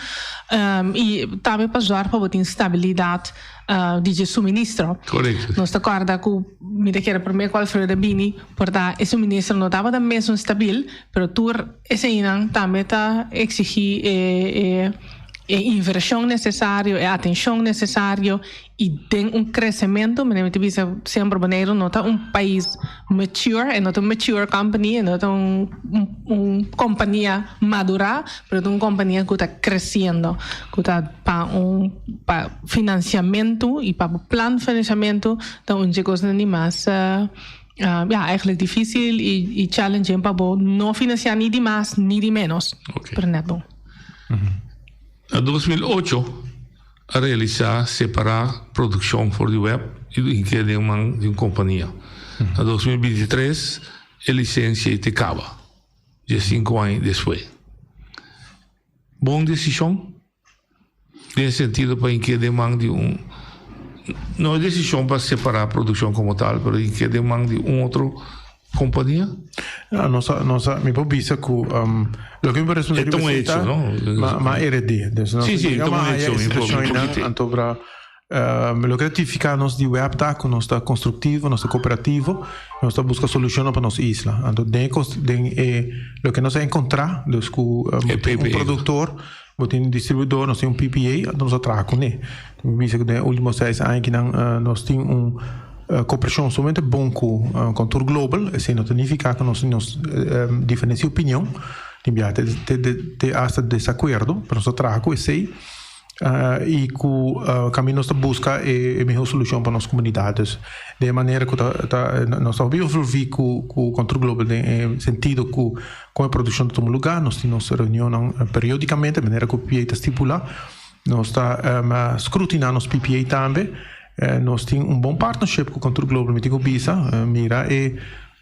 i tambe pa zòrg pa bo tin stabilidat. Di dje suministro. Correcto. Nos ta corda cu mi ta kere prome cu Alfredo a bini por ta e suministro no tabata mesun stabil, pero tur eseinan tambe ta exigi e e e inversion necesario, e atencion necesario y den un crecemento, mi ta bisa semper Boneiru no ta un pais mature, e no ta un mature company, e no ta un un compania madura, pero ta un compania cu ta creciendo, cu ta pa un pa financiamento y pa bo plan financiamento ta un dje cosnan di mas ya eigenlijk dificil y y challenging pa bo no financia ni di mas ni di menos, pero net bon. Na 2008 a realisá separá produkshon for di web i hink'é den man di un kompania. Na 2023 e lisensia ei te kaba, diesinku aña despues. Bon desishon den e sentido pa hink'é den man di un, no e desishon pa separá produkshon komo tal, pero hink'é den man di un otro Kompania? No, nos a, nos a, mi por bisa ku um, loke mi por responder E ta un hecho, no? Ma, ma heredé. Dus nos Sí, sí, ta un hecho, mi por, mi por anto bra Loke ta tipifiká nos di web ta ku nos ta konstruktivo, nos ta kooperativo, nos ta buska solushonnan pa nos isla. Anto den e den e loke nos a enkontrá, dus ku bo tin un produktor, bo tin un distribuidor, nos tin un PPA, anto nos a traha kuné. Mi bisa ku den e último seis aña akinan nos tin un kooperashon sumamente bon ku Contour Global. Esei no ta nifiká ku nos tin nos diferensia di opinion, tin biaha te asta desakuerdo, pero nos ta traha ku esei. I ku kaminda nos ta buska e mihó solushon pa nos komunidat. Dus den e manera ku ta ta nos ta hopi envolví ku ku Control Global den e sentido ku kon e produkshon ta tuma lugá. Nos tin nos reunionnan periódikamente manera ku PPA ta stipulá. Nos ta skrutiná nos PPA tambe. Nos tin un bon partnership ku Control Global mi tin ku bisa. Mira e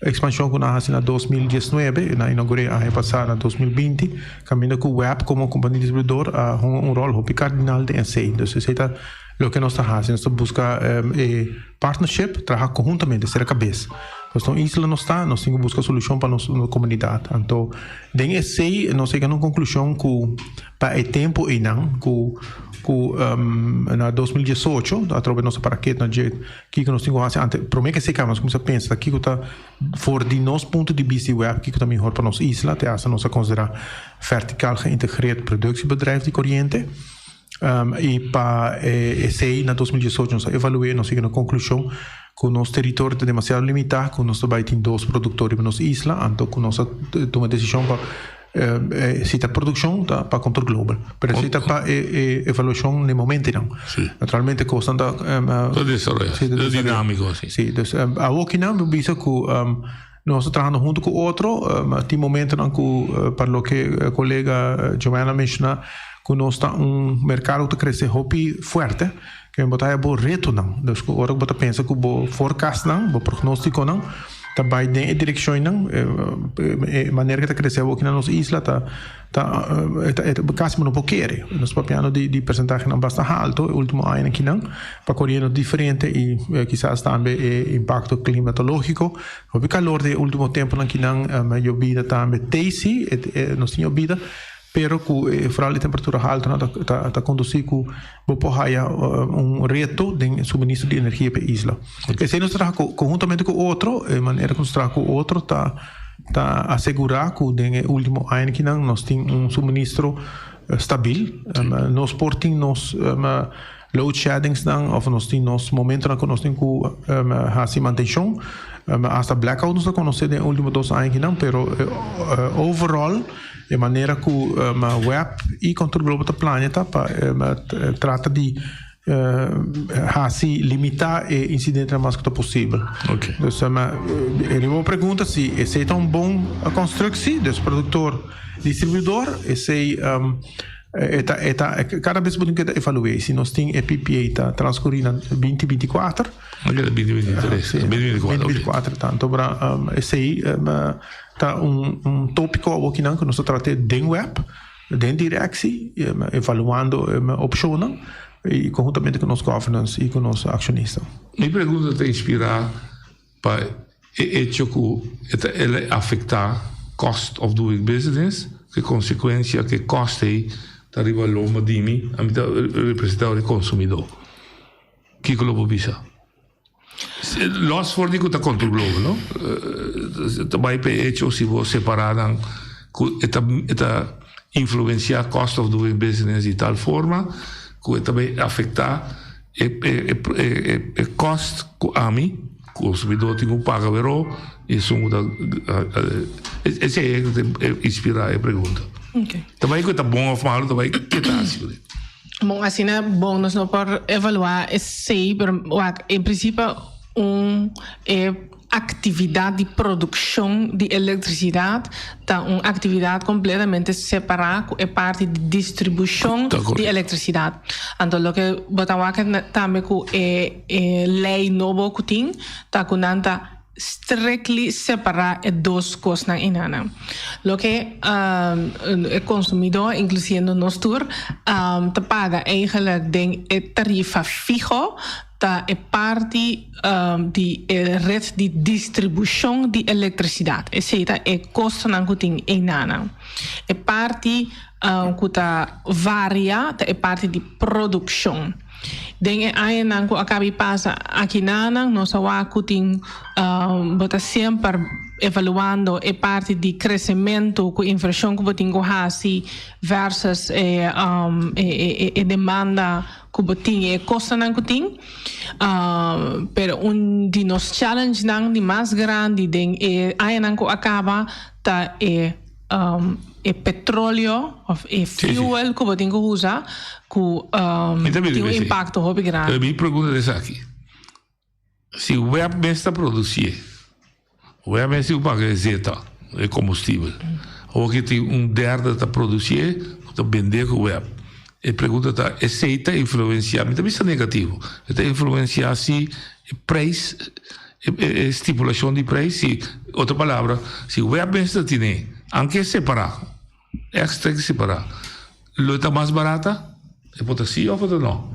Ekspanshon ku nan a hasi na 2019 i nan a inaugur'é aña pasá na 2020, kaminda ku web komo kompania distribuidor a hunga un ròl hopi kardinal den esei. Dus esei ta loke nos ta hasi, nos ta buska e partnership, traha konhuntamente, sera kabes. Nos ta un isla nos ta, nos tin ku buska solushon pa nos komunidat. Anto den esei nos a yega na un konklushon ku Pa e tempu einan ku ku na 2018 atrobe nos a para ket na dje kiko nos tin ku hasi ante prome ke seka nos kuminsa pensa kiko ta for di nos punto di bista di web kiko ta mihor pa nos isla te hasta nos a konsidera vertical geïntegreerd productiebedrijf di koriente i pa esei na 2018 nos a evalu'e nos a yega na konklushon ku nos teritorio ta demasiado limitá ku nos ta bai tin dos produktor riba nos isla anto ku nos a tuma desishon pa Si ta produccion ta pa Contour Global, pero si ta pa e evaluacion n'e momentonan. Naturalmente cosnan ta Ta desaroya, si, ta dinamico, si. Si, dus awokinan mi bisa cu nos ta trahando hunto cu otro, tin momentonan cu pa loke colega Joanna a menciona cu nos ta un mercado cu ta crece hopi fuerte, ke bo ta haya bo retonan, dus cu ora cu bo ta pensa cu bo forecastnan, bo prognosticonan ta bai den e direccionnan, e manera cu ta crece awoki na nos isla ta ta casi bo no por kere. Nos papiando di percentahenan basta halto e ultimo añanan akinan pa coriendo diferente y kisas tambe e impacto climatologico. Hopi calor den e ultimo temponan akinan, yobida tambe tey si, nos tin yobida. Pero ku e foral e temperatura haltonan ta ta kondusí ku bo por haya un reto den e suministro di energia pa e isla. Esei nos ta traha konhuntamente ku otro, e manera ku nos ta traha ku otro ta ta asegurá ku den e último añanan nos tin un suministro stabil. Nos por tin nos load sheddingsnan òf nos tin nos momentonan ku nos tin ku hasi mantenshon, asta blackout nos ta konosé den e último dos añanan, pero overall e manera ku web i Control Global ta plania ta pa trata di hasi limitá e insidentenan mas ku ta posibel. Dus riba bo pregunta si esei ta un bon konstruksi, dus produktor, distribuidor, esei E ta e ta kada bes bo tin ke ta evalu'é. Si nos tin e PPA ta transkurí na 2024. Ok, 2023. Sí, 2024, ok. 2024 ta. Anto bra esei ta un un tópiko awokinan ku nos ta trata den web, den direksi, evaluando opshonnan i konhuntamente ku nos governance i ku nos akshonista. Mi pregunta ta inspirá pa e echo ku e ta el a afektá cost of doing business, ku e konsekuensia ku e kost ei ta riba lomba di mi, ami ta representá ora e konsumidó. Kiko lo bo bisa? Los for di ku ta Control Global, no? Ta bai pa e echo si bo separá nan ku e ta e ta influensiá cost of doing business di tal forma ku e ta bai afektá e e e e kost ku ami Konsumidó tin ku paga wero i esun ku ta esei e ku ta inspirá e pregunta. Ta bai ku ta bon òf malu ta bai ke ta hasi kuné. Bon asina bon nos no por evaluá esei pero wak en prinsipio un e aktividat di produkshon di elektrisidat ta un aktividat kompletamente separá ku e parti di distribushon di elektrisidat. Anto loke bo ta wak tambe ku e E lei nobo ku tin ta ku nan ta strictly separá e dos kosnan einanan. Loke e konsumidó, inklusiendo nos tur, ta paga eigenlijk den e tarifa fiho ta e parti di e ret di distribushon di elektrisidat. Esei ta e kostonan ku tin einanan. E parti ku ta varia ta e parti di produkshon. Den e añanan ku a kabi pasa akinanan nos a wak ku tin bo ta semper evaluando e parti di kresementu ku invershon ku bo tin ku hasi versus e e demanda ku bo tin i e kostonan ku tin. Pero un di nos challengenan di mas grandi den e añanan ku a kaba ta e e petroleo of e fuel ku bo tin ku usa ku tin un impakto hopi grandi. Pero mi pregunta ta esaki, si web mes ta producié, web mes tin ku paga e zeta, e kombustibel, awor ki tin un derde ta producié ku ta bendé ku web, e pregunta ta esei ta influencia, mi ta bisa negativo, e ta influencia si e prijs E stipulashon di preis, si otro palabra, si web mester tine, anke e separá, extra i separá, lo e ta mas barata? E por ta sí òf por ta nò?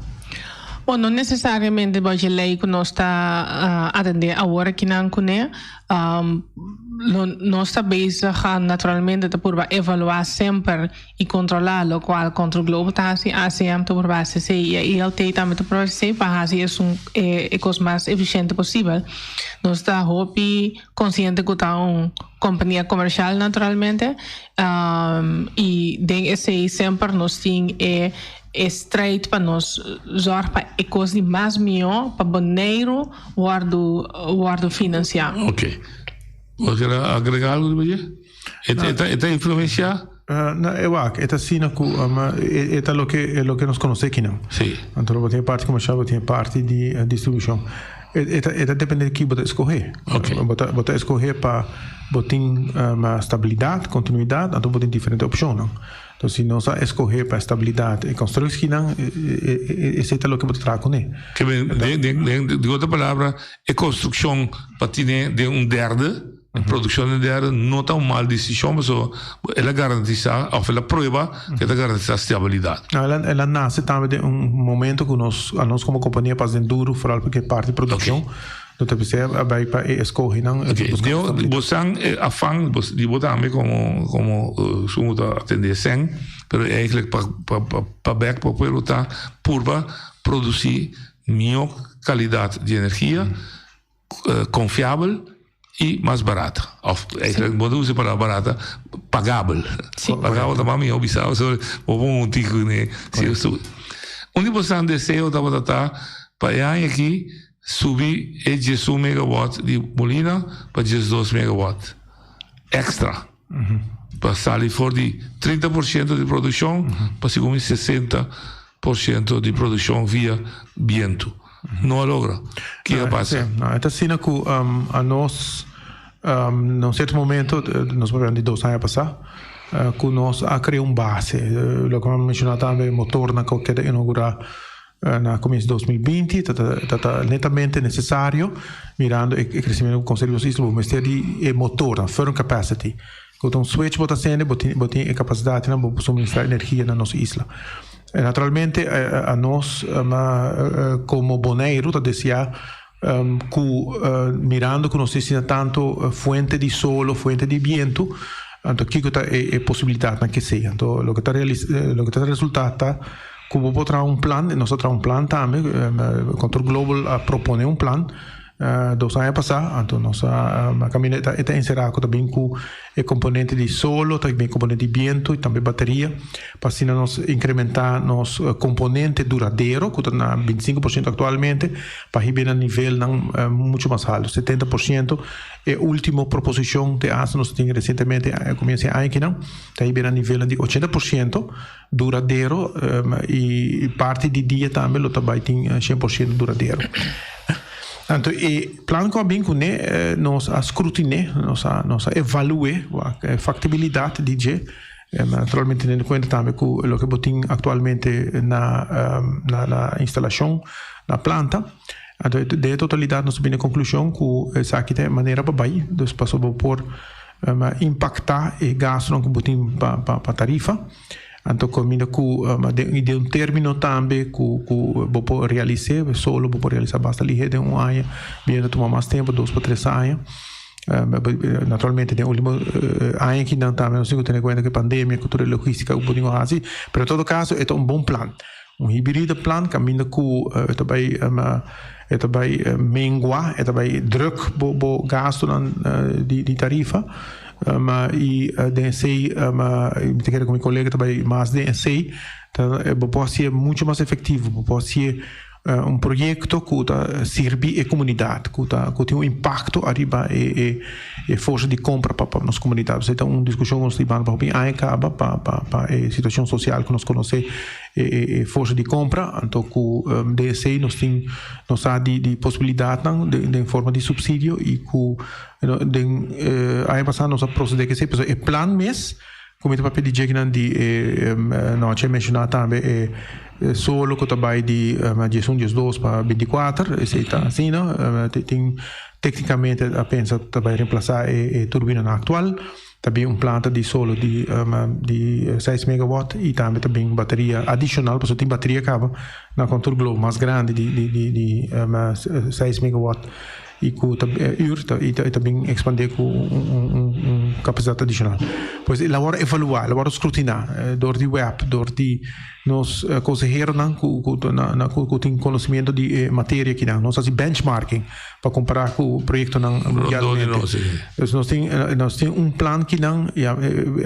Bon, no nesesariamente bo dje lei ku nos ta atendé awor akinan kuné. Lo nos ta bezig naturalmente ta purba evaluá semper i kontrolá lokual Control Global ta hasi, ACM ta purba hasi esei i ILT tambe ta purba hasi esei pa hasi esun e kos mas efisiente posibel. Nos ta hopi konsiente ku ta un kompania komershal naturalmente i den esei semper nos tin e e strijd pa nos zòrg pa e kos di mas mihó pa Boneiru wòrdu wòrdu finansiá. Oké. Bo kier agrega algu riba dje? E ta influenciá? No, e wak, e ta asina ku e ta loke loke nos konosé akinan. Sí. Anto bo tin e parti komershal, bo tin e parti di distribushon. E ta e ta dependé di ki bo ta eskohé. Oké. Bo ta bo ta eskohé pa bo tin stabilidat, kontinuidat, anto bo tin diferente opshonnan. Anto si nos a eskohé pa stabilidat e konstrukshinan, esei ta loke bo ta traha kuné. Ke men, den den den otro palabra, e konstrukshon pa tine den un derde. E produccion di derde no ta un mal decision pasobra el a garantisa of el a prueba cu e ta garantisa stabilidad. No, el a, el a nace tambe den un momento cu nos, anos como compania pas den duro, vooral porque parti di produccion, no ta bisa a bay pa e escogenan. Ok, deo, bo san e afan bo, di bo tambe como, como esun cu ta atende esèn, pero eigenlijk pa, pa, pa, pa bek pa pueblo ta purba produci mihor calidad di energia, confiabel y mas barata. Of eigenlijk bo ta usa e palabra barata, pagabel. Pagabel ta mas mihor bisa pasobra bo pon un tiki kuné. Un di boso deseo tabata ta pa e aña aki subi e diesun megawatt di Molina pa diesdos megawatt extra. Pa sali for di 30% di produccion pa segun 60% di produccion via bientu. No a logra. Ki a pasa? No, e ta asina ku anos na un sierto momento, nos papia di dos aña pasá, ku nos a krea un base. Loke mi a menshoná tambe, e motornan ku a keda inougurá na komienso di 2020 ta ta ta netamente nesesario mirando e kresementu ku Konseho di nos isla bo mester di e motornan, firm capacity. Ku ta un switch bo ta sende bo tin bo tin e kapasidatnan bo por suministrá energia na nos isla. Naturalmente anos komo Boneiru ta deseá ku mirando ku nos tin asina tantu fuente di solo, fuente di bientu, anto kiko ta e posibilidatnan ke sea. Anto loke ta loke ta resultá ta ku bo por traha un plan, nos a traha un plan tambe, Control Global a propone un plan Dos aña pasá, anto nos a kaminda e ta e ta enserá ku ta bin ku e komponente di solo, ta bin komponente di bientu i tambe bateria, pa asina nos inkrementá nos komponente duradero ku ta na 25% aktualmente, pa hib'é na nivelnan muchu mas haltu, 70%. E último proposishon te asta nos tin resientemente komienso e aña akinan, ta hib'é na nivelnan di 80% duradero i parti di dia tambe lo ta bai tin 100% duradero. Anto e plan ku a bin kuné nos a skrutiné, nos a nos a evalu'é wak e faktibilidat di dje, naturalmente teniendo kuenta tambe ku loke bo tin aktualmente na na na instalashon na planta. Anto den e totalidat nos a bini e konklushon ku esaki ta e manera pa bai, dus pasobra bo por impaktá e gastunan ku bo tin pa pa tarifa. Anto kaminda ku den un término tambe ku ku bo por realis'é, solo bo por realisá basta lihé den un aña, bien ta tuma mas tempu, dos pa tres aña. Naturalmente den último aña akinan tambe nos tin ku tene kuenta ku e pandemia, ku tur e logístika ku bo tin ku hasi, pero en todo kaso e ta un bon plan. Un hybride plan kaminda ku e ta bai e ta bai mengua, e ta bai druk bo bo gastunan di di tarifa. I den esei mi ta kere ku mi kolega ta bai mas den esei ta bo por hasié muchu mas efektivo, bo por hasié un proyekto ku ta sirbi e komunidat, ku ta ku tin un impakto ariba e e e forsa di kompra pa pa nos komunidat. Esei ta un diskushon ku nos ta hibando pa hopi aña kaba pa pa pa e situashon sosial ku nos konosé e e e forsa di kompra. Anto ku den esei nos tin nos sa di di posibilidatnan den den forma di supsidio i ku den aña pasá nos a prosedé ku esei pasobra e plan mes Ku mi ta papia di djekinan di e nochi a menshoná tambe e solo ku ta bai di diesun diesdos pa binti kuater, esei ta asina. Tin teknikamente a pensa ta bai remplasá e turbinanan aktual. Ta bin un planta di solo di di seis megawatt i tambe ta bin bateria adishonal pasobra tin bateria kaba na Contour Globe mas grandi di di di seis megawatt. I ku ta ür ta i ta bin ekspandé ku un kapasidat adishonal. Pues el a wòrdu evaluá, el a wòrdu skrutiná dor di web, dor di nos konseheronan ku ku na ku tin konosimiento di e materia akinan. Nos hasi benchmarking pa kompará ku proyektonan mundialmente. Dus nos tin nos tin un plan kinan ya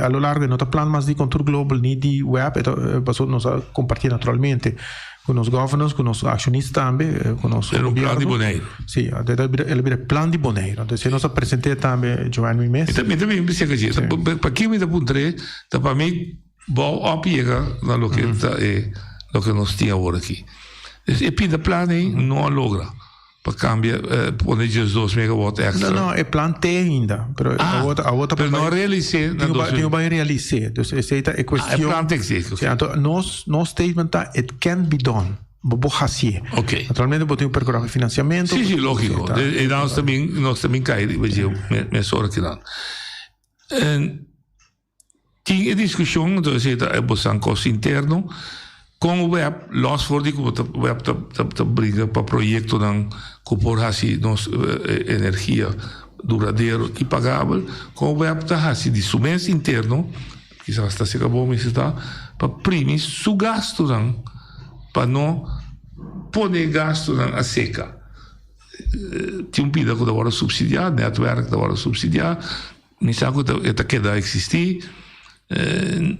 a lo largo e no ta plan mas di Contour Global ni di web, e ta pasobra nos a kompartí naturalmente. Ku nos governance, ku nos accionista tambe, ku nos Era un plan di Boneiru. Sí, el a bira plan di Boneiru. Entonces nos a present'é tambe, Joanne mi mes. Mi ta bin bisa ke P'aki mi ta puntr'é, ta pa mi bou op yega na loke ta e loke nos tin awor aki. E pinta plan ei no a logra. Pa cambia pone 12 megawatt extra. No, no, e plan te ainda. Pero ah, awor ta pero no realicé na dos. Tin bay realicé. Dus esey ta e cuestion. Ah, e plan te existe. Sí, anto nos nos statement ta it can be done. Bo bo hacié. Okay. Naturalmente bo tin percurá pa financiamento. Sí, sí, lógico. E nos también nos también cae riba dje mesora kinan. En Tin e diskushon, entonces esei ta e bosan kos interno, kon web, los for di ku bo ta web ta ta bringa pa proyektonan ku por hasi nos energia duradero i pagabel, kon web ta hasi di su mes interno, kisas ta seka bo mester ta, pa primi su gastunan pa no pone gastunan a seka. Tin un pida ku ta wòrdu supsidiá, netwerk ta wòrdu supsidiá. Mi sa ku e ta keda eksistí,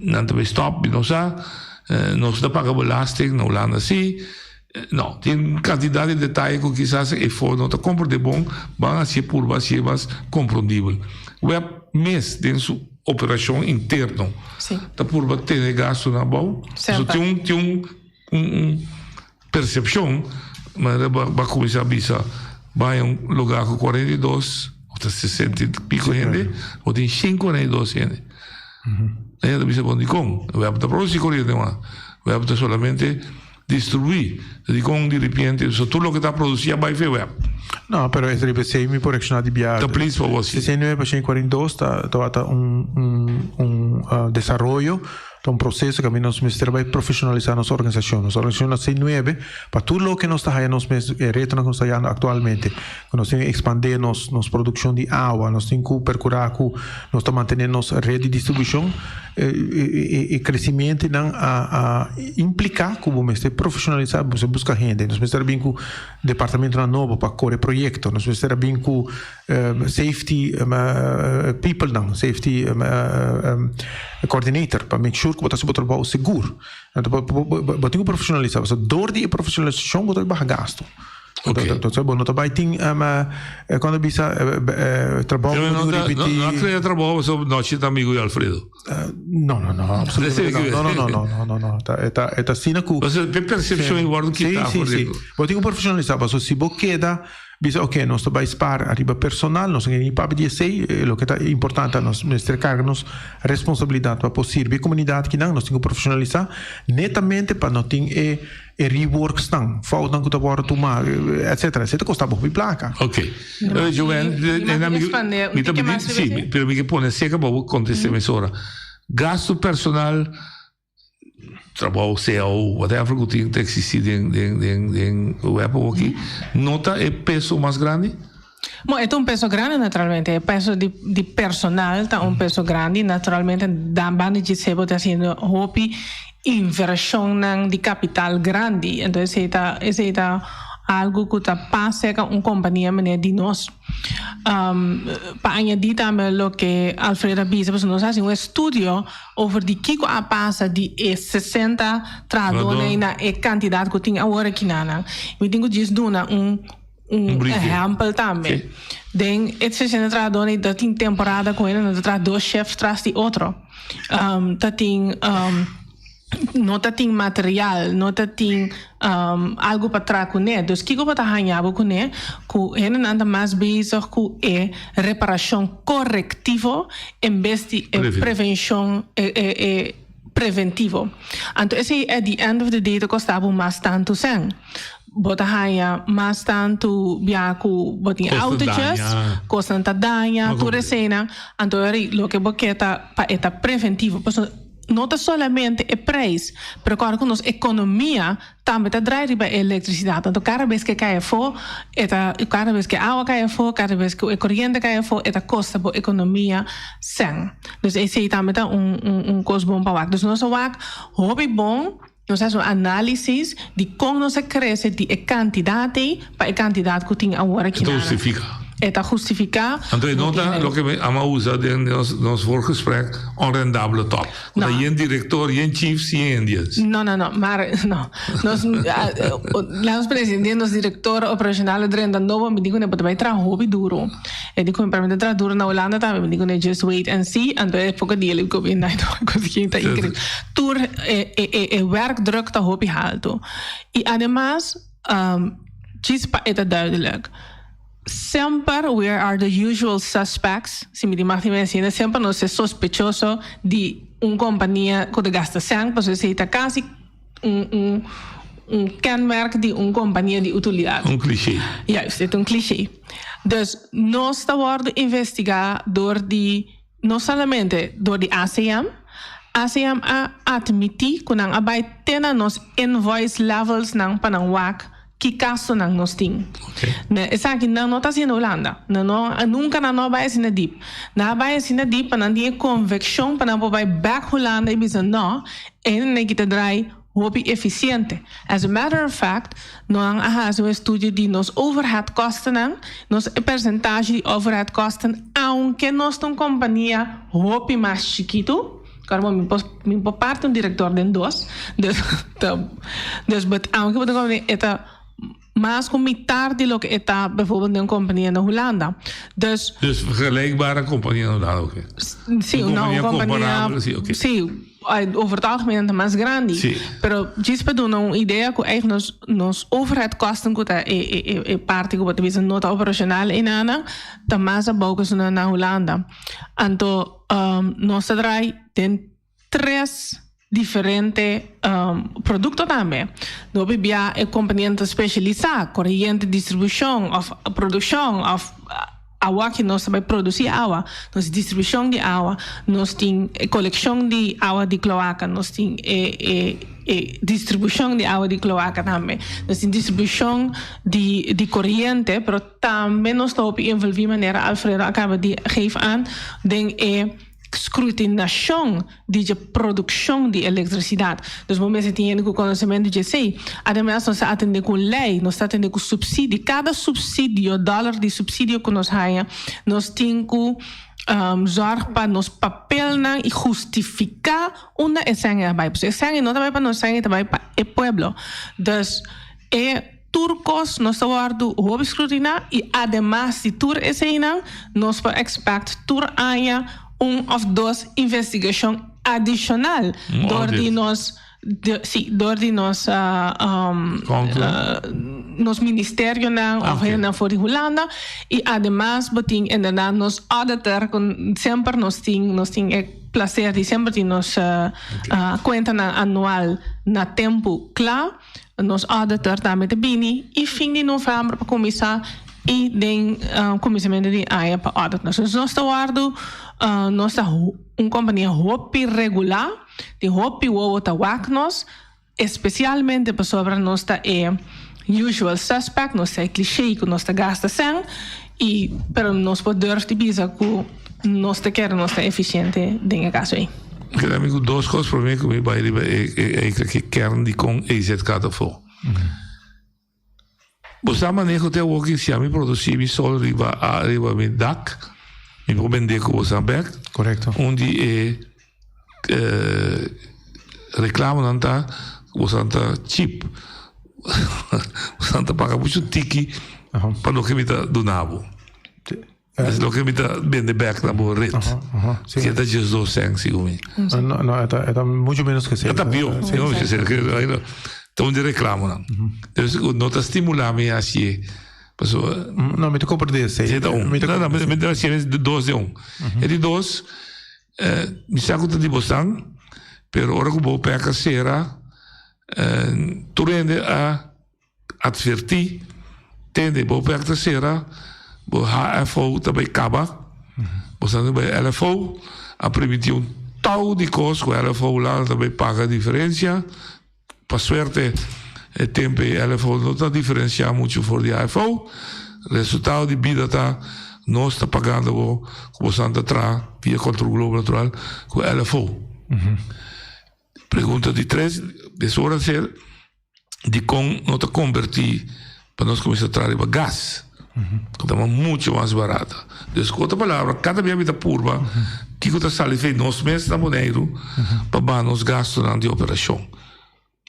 nan ta bai stòp, mi no sa. Nos ta paga belasting na Hulanda sí. No, tin kantidat di detaye ku kisas e for no ta komprondé bon, ban hasié purba hasié mas komprondibel. Web mes den su operashon interno ta purba tene gastunan abou. So tin un tin un un Persepshon, manera bo a kuminsá bisa, bai un lugá ku 42 òf ta 60 i piko hende, bo tin 142 hende. E ta bisa bo dikon? Web ta produsí koriente mas, web ta solamente distribuí. Dikon di repente so tur loke ta produsí a bai fe web? No, pero e riba esei mi por reakshoná di bia. Ta please pa bo si. 69 pa 142 ta tabata un un desaroyo. Ta un proseso ku nos mester bai profeshonalisá nos organisashon. Nos organisashon a ser nuebe pa tur loke nos ta haya nos mes, e retonan ku nos ta hayando aktualmente. Ku nos tin ku ekspandé nos nos produkshon di awa, nos tin ku perkurá ku nos ta mantené nos red di distribushon. E kresimentenan a a impliká ku bo mester profeshonalisá, bo mester buska hende. Nos mester a bin ku departamentonan nobo pa kore proyekto. Nos mester a bin ku Safety people nan, safety coordinator pa make sure ku bo ta hasi bo trabou segur. Anto bo tin ku profesionalisa pasobra dor di e profesionalisashon bo ta baha gasto. Entonces bo no ta bai tin cuando bisa trabou ku bo tin ku ripiti. No a krea trabou pasobra nochi ta amigu di Alfredo. No no no absolutamente no no no no no no ta e ta asina ku. Pasobra e persepshon ei wòrdu kita for di. Bo tin ku profesionalisa pasobra si bo keda. Bisa oke nos ta bai spar ariba personal, nos no ke ni papia di esei, loke ta importante ta nos mester karga nos responsabilidat pa por sirbi e komunidat kinan, nos tin ku profeshonalisá netamente pa no tin e e reworksnan, foutnan ku ta wòrdu tumá, etsetera. Esei ta kosta bo hopi plaka. Oke. Joanne, mi ta pidi, si, pero mi ke pone seka pa bo kontest'é mesora. Gastu personal. Trabou, cao, whatever ku tin ta eksistí den den den den web awoki, no ta e peso mas grandi? Bon, e ta un peso grandi naturalmente. E peso di di personal ta un peso grandi. Naturalmente dan banda dje esei bo ta haciendo hopi inversionnan di capital grandi. Entonces esei ta esei ta algo cu ta pas cerca un compania manera di nos. Pa añadi tambe loke Alfredo a bisa pasobra nos a haci un estudio over di kico a pasa di e 60 trahadornan na e cantidad cu tin awor aki nan. Mi tin cu djis duna un Un ehèmpel tambe. Den e 60 trahadónan ta tin temporada ku hende ta traha dos shifts tras di otro. Ta tin no ta tin material, no ta tin algu pa traha kuné. Dus kiko bo ta haña bo kuné? Ku hendenan ta mas bezig ku e reparashon korektivo en bes di e prevenshon e preventivo. Anto esei at the end of the day ta kosta bo mas tantu sèn. Bo ta haña mas tantu bia ku bo tin outages, kosnan ta daña, tur eseinan. Anto ora loke bo ke ta pa e ta preventivo. Pasobra no ta solamente e prijs, pero kòrda ku nos ekonomia tambe ta draai riba e elektrisidat. Anto kada bes ku e kai afó, e ta kada bes ku e awa kai afó, kada bes ku e koriente kai afó, e ta kosta bo ekonomia sèn. Dus esei tambe ta un un kos bon pa wak. Dus nos a wak hopi bon. Nos a hasi un análisis di kon nos a krese di e kantidat ei pa e kantidat ku tin awor aki E ta nan. hustifiká. E ta hustifiká. Anto e no ta loke mi ama usa den nos nos voorgesprek, onrendabele top. Ku ta No. yen direktor, yen chiefs, yen indians. No, no, no, maar no. Nos, laat ons presente, nos direktor operashonal a drenta nobo, mi di ku ne bo ta bai traha hopi duru. E di ku mi permite traha duru na Hulanda tambe, mi di ku ne just wait and see, anto e poko dia li ku mi nai kos ki ta increíbel. Tur e e e werkdruk ta hopi haltu. I ademas djis pa e ta duidelijk, semper we are the usual suspects, si mi di mag di mi asina, semper nos e sospechoso di un kompania ku ta gasta sèn, pasobra esei ta kasi un un un kenmerk di un kompania di utilidat. Un cliché. Juist, e ta un cliché. Dus nos ta wòrdu investigá dor di No solamente dor di ACM, ACM a admití ku nan a bai te na nos invoice levels nan pa nan wak ki gastunan nos tin. Esaki nan no ta hasi na Hulanda. Nan no, nunka nan no a bai asina diep. Nan a bai asina diep pa nan tin e konvekshon pa nan por bai bèk Hulanda i bisa no, e hendenan aki ta drai hopi efisiente. As a matter of fact, nan a hasi un estudio di nos overhead kostennan, nos e persentashe di overhead kosten, aunke nos ta un kompania hopi mas chikitu, kòrda bo mi por mi por parti un direktor den dos, dus ta dus but aunke bo ta un kompania e ta mas ku mitar di loke e ta bijvoorbeeld den un kompania na Hulanda. Dus. Dus vergelijkbare kompania na Hulanda oke. Si, Un no, un kompania kompania komparabel, si, oke. si. Over het algemeen ta mas grandi. Sí. Pero djis pa duna un idea ku eigenlijk nos nos overhead kosten ku ta e e e parti ku bo ta bisa no ta operacional einanan ta mas abou ku esun na Hulanda. Anto nos ta draai den tres diferente produkto tambe. No bibia e kompania ta spesialisá, koriente, distribushon òf produkshon òf Awa ki nos ta bai produci awa, nos distribucion di awa, nos tin e coleccion di awa di cloaca, nos tin e e e distribucion di awa di cloaca tambe, nos tin distribucion di di coriente, pero tambe nos ta hopi envolvi manera Alfredo a caba di geef aan den e scrutinacion di dje produccion di electricidad. Dus bo mester tin hende cu conocemento dje esey. Ademas nos ta atende cu ley, nos ta atende cu subsidio. Cada subsidio, dollar di subsidio cu nos haya, nos tin cu zorg pa nos papelnan y hustifica unda e sèn a bay. Pasobra e sèn no ta bay pa nos, e sèn ta bay pa e pueblo. Dus e tur cos nos ta wordo hopi scrutina y ademas di tur eseynan nos por expect tur aña un of dos investigacion adicional Un door di audit. nos si door di nos nos ministerionan of hendenan for di Hulanda y ademas bo tin inderdaad nos auditor cu semper nos tin nos tin e placer di semper tin nos cuentanan anual na tempo cla. Nos auditor tambe ta bini y fin di november pa cuminsa y den cuminsamentu di aña pa audit nos. Dus nos ta wordo, nos ta un compania hopi regulá, tin hopi wowo ta wak nos, especialmente pasobra nos ta e usual suspect, nos ta e cliché cu nos ta gasta cen. I pero nos por durf di bisa ku nos ta kere nos ta efisiente den e kaso ei. Keda mi ku dos kos promé ku mi bai riba e e kern di kon EZK ta afó. Bo sa maneho te awor ki si ami produci mi sol riba riba mi dak, mi por bende ku bo sa bek. Korekto. Un di e reklamonan ta ku bo sa ta cheap. Bo sa ta paga muchu tiki pa loke mi ta duna bo. Es loke mi ta bende bek na bo red. Si. Ke ta 12 cent segun mi. No, no, e ta, e ta mucho menos ke E ta pio. Si. No, si, ta un di reklamonan. Dus no ta stimula mi hasié. Pasobra. No, mi ta komprendé esei. Esei ta un. Mi ta No, no, mi ta hasié dos den un. E di dos, mi sa ku ta di bosan, pero ora ku bo peka sera, tur hende a Atvertí, Tende, bo bek ta sera, bo HFO ta bai kaba, bo sa bai LFO, a primintí un tou di kos ku LFO Hulanda ta bai paga diferensia, pa suerte e tempu ei LFO no ta diferensiá muchu for di HFO, resultado di bida ta nos ta pagando bo ku bo san ta traha via Control Global Natural ku LFO. Pregunta di tres, des ora ser dikon no ta konvertí pa nos kuminsá traha riba gas ku ta mucho mas barata. Dus ku otro palabra kada bia mi ta purba kiko ta sali fe nos mes na Boneiru pa baha nos gastunan di operashon.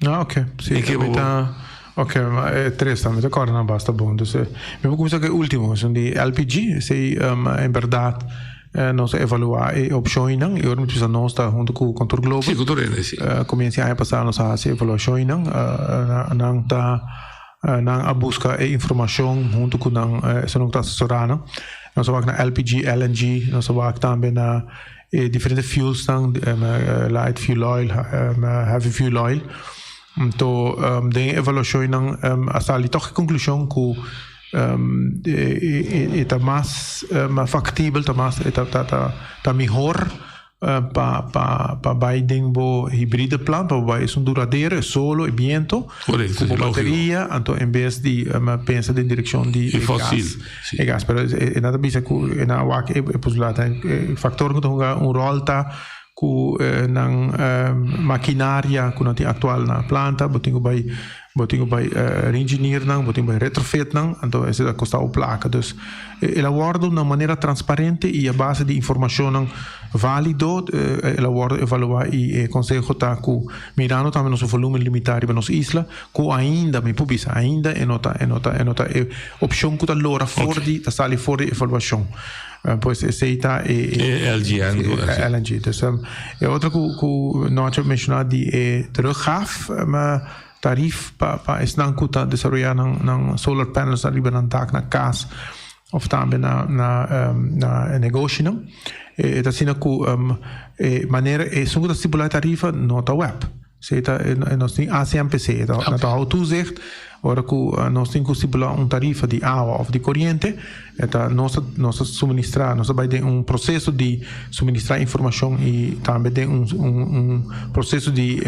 Ah oke, si mi ta oke e tres ta mi ta kòrda nan basta bon. Dus mi por kuminsá ku e último esun di LPG esei en bèrdat Nos a evaluá e opshonnan i ora mi bisa nos ta huntu ku Contour Global. Sí, ku tur hende, sí. Komiensa di aña pasá nos a hasi evaluashonnan. Nan ta nan a buska e informashon huntu ku nan esun ku ta asesorá nan. Nos a wak na LPG, LNG, nos a wak tambe na e diferente fuelsnan, light fuel oil, heavy fuel oil. Anto den e evaluashonnan a sali tòg e konklushon ku E ta mas factibel, ta mas e ta ta mihor pa pa pa bai den bo hibride plan, pa bo bai esun duradero, e solo, e biento, Correcto, ku bo lógico. bateria, anto en bes di pensa den direccion di E e fossil, gas, si. e gas. Pero e nan ta bisa ku e nan a wak e posibilidad, e factor ku ta hunga un rol ta ku nan makinaria ku nan tin aktual na planta, bo tin ku bai bo tin ku bai reengineer nan, bo tin ku bai retrofit nan, anto esei ta kosta bo plaka. Dus el a wòrdu na manera transparente i a base di informashonnan válido el a wòrdu evaluá i e konseho ta ku mirando tambe nos volúmen limitá riba nos isla ku ainda, mi por bisa ainda e no ta e no ta e no ta e opshon ku ta lora for di ta sali for di evaluashon. Pues esei ta e E LGN ku e LNG. Dus e otro ku ku Noche a menshoná di e teruggaaf tarief pa pa esnan ku ta desaroyá nan nan solar panels ariba nan dak na kas òf tambe na na na e negoshinan. E ta asina ku e manera esun ku ta stipulá e tarifa no ta web. Esei ta e nos tin ACMPC, e ta ta hou toezicht ora ku nos tin ku stipulá un tarifa di awa òf di koriente, e ta nos ta nos ta suministrá, nos ta bai den un proseso di suministrá informashon i tambe den un un un proseso di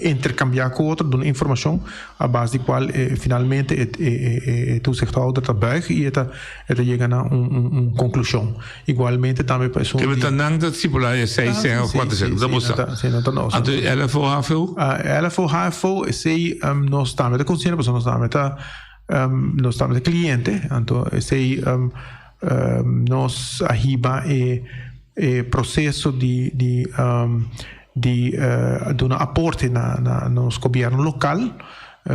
interkambiá ku otro, duna informashon a base di kual finalmente e e e toezichthouder ta buig i e ta e ta yega na un un un konklushon. Igualmente tambe pa esun Ke di. ta nan ta stipulá e seis sèn òf kuater sèn, ta bo sa. Sí, no ta nos. Anto e LFO, HFO? LFO, HFO, esei nos tambe ta konsiente pasobra nos tambe ta nos tambe ta kliente. Anto esei nos a hiba e e proseso di di di duna aporte na na nos gobièrnu lokal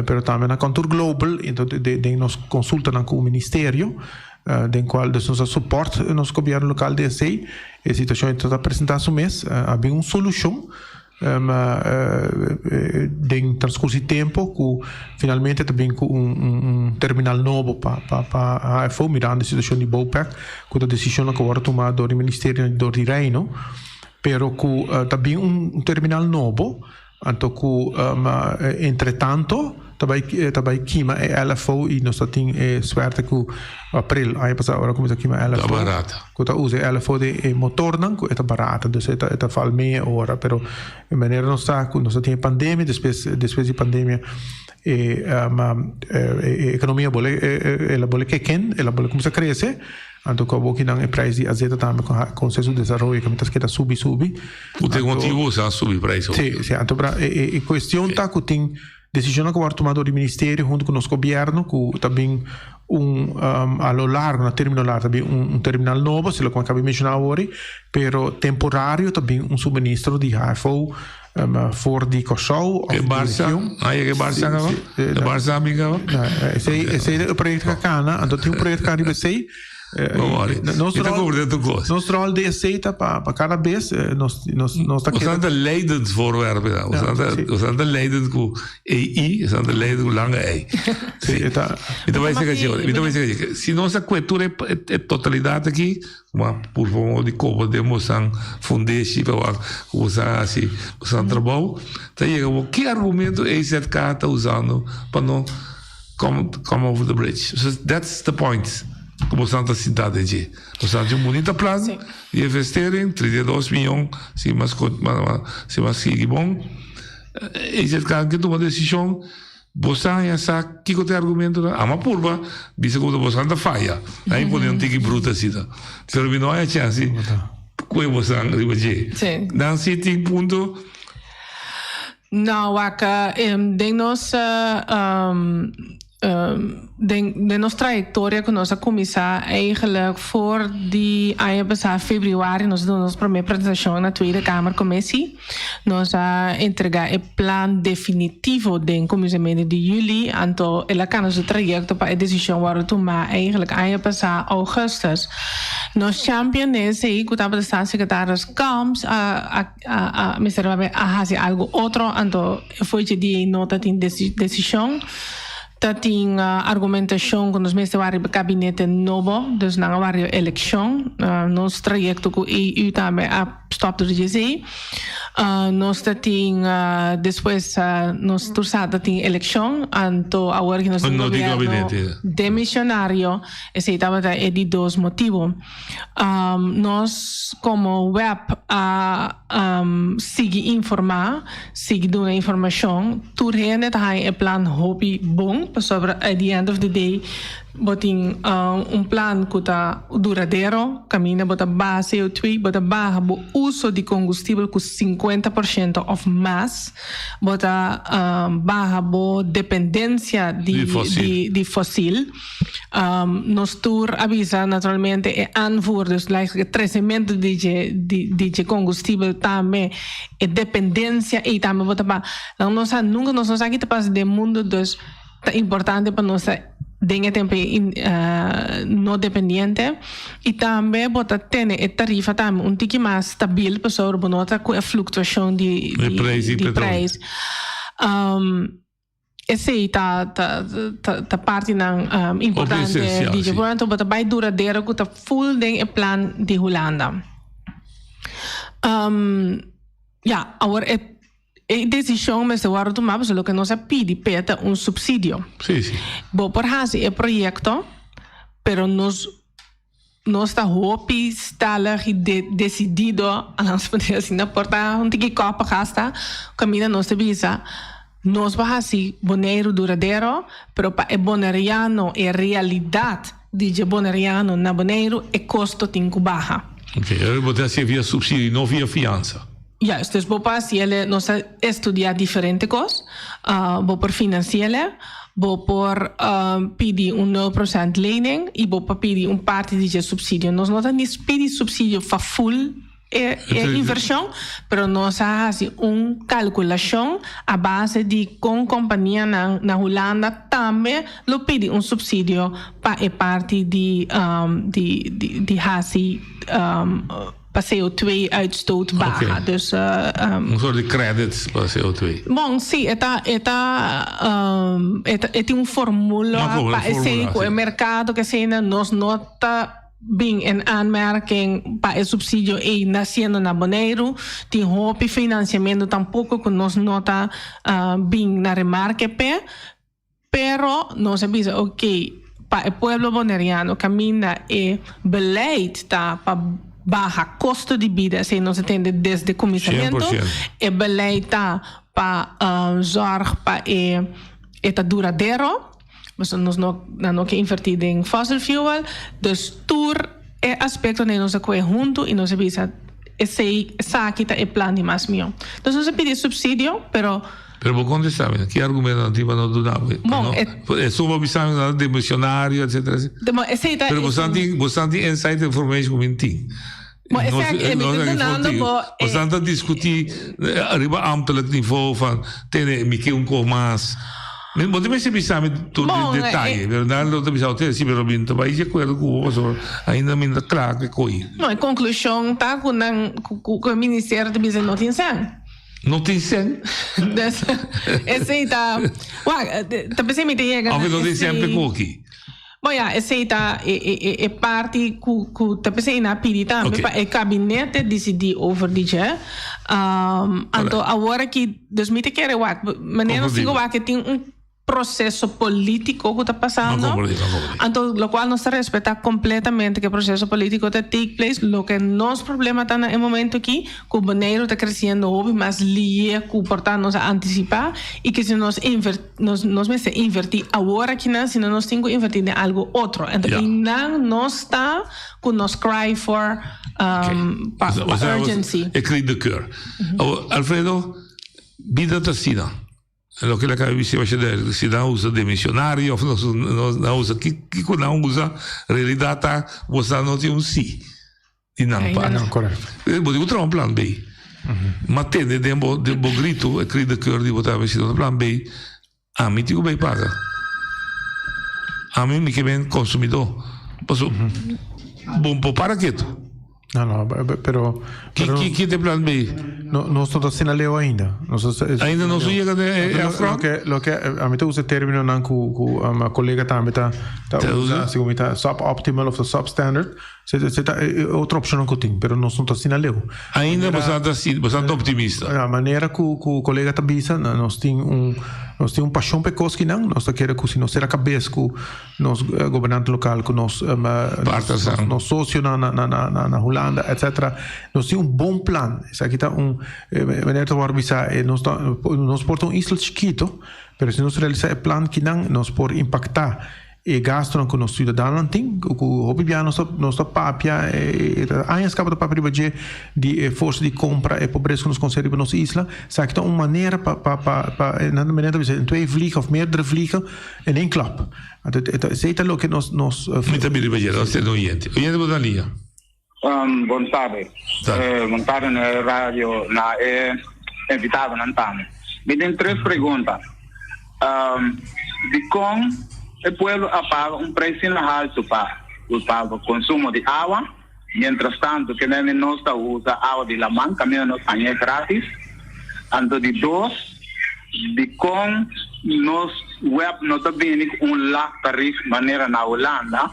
pero tambe na Contour Global i den nos konsultanan ku ministerio. Den cual dus nos a support nos gobierno local den esey. E situacion ta presenta su mes. A bin un solucion den transcurso di tempo cu finalmente ta bin cu un terminal nobo pa HFO mirando e situacion di Bopec cu ta decisionnan cu a wordo tuma door di ministerio y door di Reino. Pero cu ta bin un terminal nobo. Anto ku entretanto ta bai ta bai kima e LFO i nos ta tin e suerte ku april aña pasá ora kuminsá kima e LFO. Ta barata. Ku ta usa e LFO den e motornan ku e ta barata dus e ta e ta val media ora pero e manera nos ta ku nos ta tin e pandemia despues despues di pandemia e e ekonomia bole el a bole keken el a bole kuminsá krese. Anto ku awor kinan e prijs di azeta tambe ku ku su desaroyo ku ta keda subi subi. Ku tin motibu sa subi prijs hopi. Si, si. Anto bra e e e kuestion ta ku tin desishonnan ku wòrdu tumá dor di ministerio huntu ku nos gobièrnu ku ta bin un a lo largo na término largo ta bin un terminal nobo asina loke mi a kaba di menshoná awor pero temporario ta bin un suministro di HFO For di Kòrsou òf di region. E Barça, a yega e Barça kaba? E Barça a bin kaba? Esei, esei ta e proyekto ku a kana, anto tin un proyekto ku a riba esei. No worry, mi ta komprende tur kos. Nos ròl di esei ta pa pa kada bes nos nos nos ta keda. Boso ta leidend voorwerp, boso ta leidend ku ei, boso ta leidend ku langa ei. Si, e ta. Mi ta bai seka dje, mi ta bai seka dje. Si nos a kue tur e totalidat aki. Ma por favor di koba den bosan fundeshi pa wak ku bosan a hasi bosan trabou ta yega bo ki argumento EZK ta usando pa no come come over the bridge so that's the point ku bosan ta sinta den dje bosan tin un bunita plan di investering 32 miyon si mas si mas sigui bon EZK ke tuma desishon. Bosan ya sa kiko ta e argumentonan? Ama purba bisa ku bosan ta faya. Nan i pone un tiki bruto asina. Pero mi no haya chance kue bosan riba dje. Nan si tin punto. No, wak, den nos Den den nos trayectoria cu nos a cuminsa eigenlijk for di aña pasa februari nos a duna nos prome presentacion na Tweede Kamer Commissie. Nos a entrega e plan definitivo den cuminsamento di juli anto el a cana su trayecto pa e decision wordo tuma eigenlijk aña pasa augustus. Nos champion den esey cu tabata staatssecretaris Kamps a a a mester a haci algo otro anto E foichi di no ta tin desishon, ta tin argumentashon ku nos mester wak riba kabinete nobo, dus nan a wak riba elekshon. Nos trayekto ku EU tambe a stòp tur di esei. Nos ta tin despues nos tur sa ta tin elekshon, anto awor ki nos tin gobièrnu demishonario, esei tabata e di dos motibu. Nos komo web a sigui informá, sigui duna informashon. Tur hende ta haña e plan hopi bon pasobra at the end of the day bo tin un plan ku ta duradero, kaminda bo ta baha CO2, bo ta baha bo uso di kongustibel ku sinkuenta por shento òf mas, bo ta baha bo dependensia di fosil. Nos tur a bisa naturalmente e aanvoer, dus like e trecemento di dje di dje combustibel tambe, e dependencia ey tambe bo ta ba. Nan no sa nunca nos no sa ki ta pasa den mundo dus ta importante pa nos ta den e tempo ey no dependiente y tambe bo ta tene e tarifa tambe un tiki mas stabil pasobra bo no ta cu e fluctuacion di di prijs. Esei ta ta ta ta partinan importante di dje. Por tanto bo ta bai duradero ku ta full den e plan di Hulanda. Ya, awor e e desishon mester wòrdu tumá pasobra loke nos a pidi p'e ta un supsidio. Bo por hasi e proyekto, pero nos. Nos ta hopi stellig y decidido, nos por di asina, por ta un tiki koppig hasta, caminda nos ta bisa, nos por haci Boneiru duradero, pero pa e boneriano, e realidad di dje boneriano na Boneiru, e costo tin cu baha. Ok, ora bo ta hacié via subsidio, no via fiansa. Juist, dus bo por haciele, nos a estudia diferente cos, bo por financiele, bo por pidi un nul procent lening y bo por pidi un parti di dje subsidio. Nos no ta ni pidi subsidio pa full e inversion, pero nos a haci un calculacion a base di con companianan na Hulanda tambe lo pidi un subsidio pa e parti di di haci. Pa CO2 uitstoot baha. Okay. Dus, Un soort di credits pa CO2. Bon, si, e ta, e ta, e ta, e tin un formula Ma como, pa un formula, esei ku si. e merkado ke asina nos no ta bin en aanmerking pa e subsidio ei nasiendo na Boneiru. Tin hopi financiamento tampoko ku nos no ta bin na remarke p'e. Pero nos a bisa ok, pa e pueblo boneriano caminda e beleid ta pa baha costo di bida, esey nos a tende desde cuminsamento, 100%. e beleid ta pa zorg pa e e ta duradero. Nos no nan no ke invertí den fossil fuel. Dus tur e aspektonan nos a kohe huntu i nos a bisa esei esaki ta e plan di mas mihó. Dus nos a pidi supsidio pero. Pero bo kontestá mi, ki argumento nan tin pa no duna bo? Bon, e. Esun bo bisa mi nan ta demisionario etcetera. Bon, esei ta. Pero bosan tin bosan tin inside information ku mi tin. Bon, esei mi ta dunando bo. Bosan ta diskutí riba ambtelijk niveau van tene mi ke un kos mas. Bo ta mester bisa mi tur di detaye, pero nan lo ta bisa bo si pero mi no ta bai di akuerdo ku bo pasobra ainda mi no ta kla ku e koi. No, e konklushon ta ku nan ku e ministerio ta bisa no tin sèn. No tin sèn? Dus esei ta, wak, ta p'esei mi ta yega na esei. Òf no tin sèn p'e koki? Bon ya, esei ta e e e e parti ku ku ta p'esei nan a pidi tambe pa e kabinete disidí over di dje. Anto awor aki, dus mi ta kere wak, manera nos sigo wak e tin un proseso polítiko ku ta pasando, anto lokual nos ta respetá kompletamente ku e proseso polítiko ta take place. Loke nos problema ta na e momento aki, ku Boneiru ta kresiendo hopi mas lihe ku por ta nos a antisipá i ku si nos Nos nos mester invertí awor akinan, sino nos tin ku invertí den algu otro. Enton Ja. einan nos ta ku nos cry for um, pa, O pa sea, urgency. E cri de coeur. Awor, Alfredo, bida ta asina. Loke el a caba di bisa basha de si nan usa demisionario of nos nos nan usa ki kiko nan usa, realidad ta bo sa no tin un si. Di nan parti. No, correcto. Bo tin ku traha un plan B. Ma tende den bo den bo grito e cri de coeur di bo ta si no ta plan B, ami tin ku bay paga. Ami mi ke ben consumidor. Paso bo bo para ketu. No, no, pero Ki ki ki ta e plan B? No, nos no ta asina leu ainda. Nos ta Ainda nos no yega den e afront? Loke loke ami ta usa e terminonan ku ku kolega tambe ta ta usa, segun mi ta suboptimal of ta substandard. Se ta e otro opcionnan cu tin, pero nos no ta asina leu. Ainda boso ta asina, boso ta optimista. Na manera cu cu colega ta bisa, nos tin un nos tin un pasion pa e cos kinan, nos ta kere cu si nos sera cabes cu nos gobernante local, cu nos nos socionan na na na na Hulanda etcetera, nos tin un bon plan. Esaki ta un, manera ta worde bisa, nos ta nos por ta un isla chikito, pero si nos realisa e plan kinan nos por impacta. E gastunan ku nos siudadanonan tin, ku hopi bia nos ta nos ta papia, e ta añas kaba ta papia riba dje di e forsa di kompra, e pobresa ku nos konse riba nos isla. Esaki ta un manera pa pa pa pa nan ta bisa twee vliegen of meerdere vliegen in één klap. Anto esei ta loke nos nos. Mi ta bira riba dje, nos tene oyente. Oyente bo ta liña. Bon tarde. Bon tarde na e radio, na e invitadonan tambe. Mi tin tres pregunta. Dikon e pueblo a paga un prijs asina haltu pa pa konsumo di awa, mientras tanto ke mende nos ta usa awa di laman kaminda nos hañ'é gratis? Anto di dos, dikon nos web no ta bini ku un lagtarief manera na Hulanda?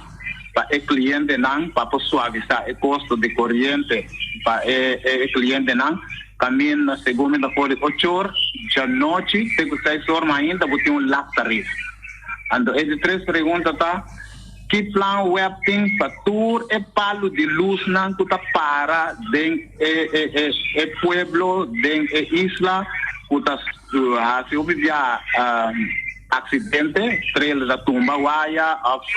pa e klientenan pa por suavisá e kosto di koriente pa e e klientenan. Kaminda segun mi ta for di ocho or djanochi te ku seis or mainta bo tin un lag tarif. Anto e di tres pregunta ta, ki plan web tin pa tur e palu di lusnan ku ta para den e e e e pueblo, den e isla ku ta hasi hopi bia Accidente, trailer ta tumba waya of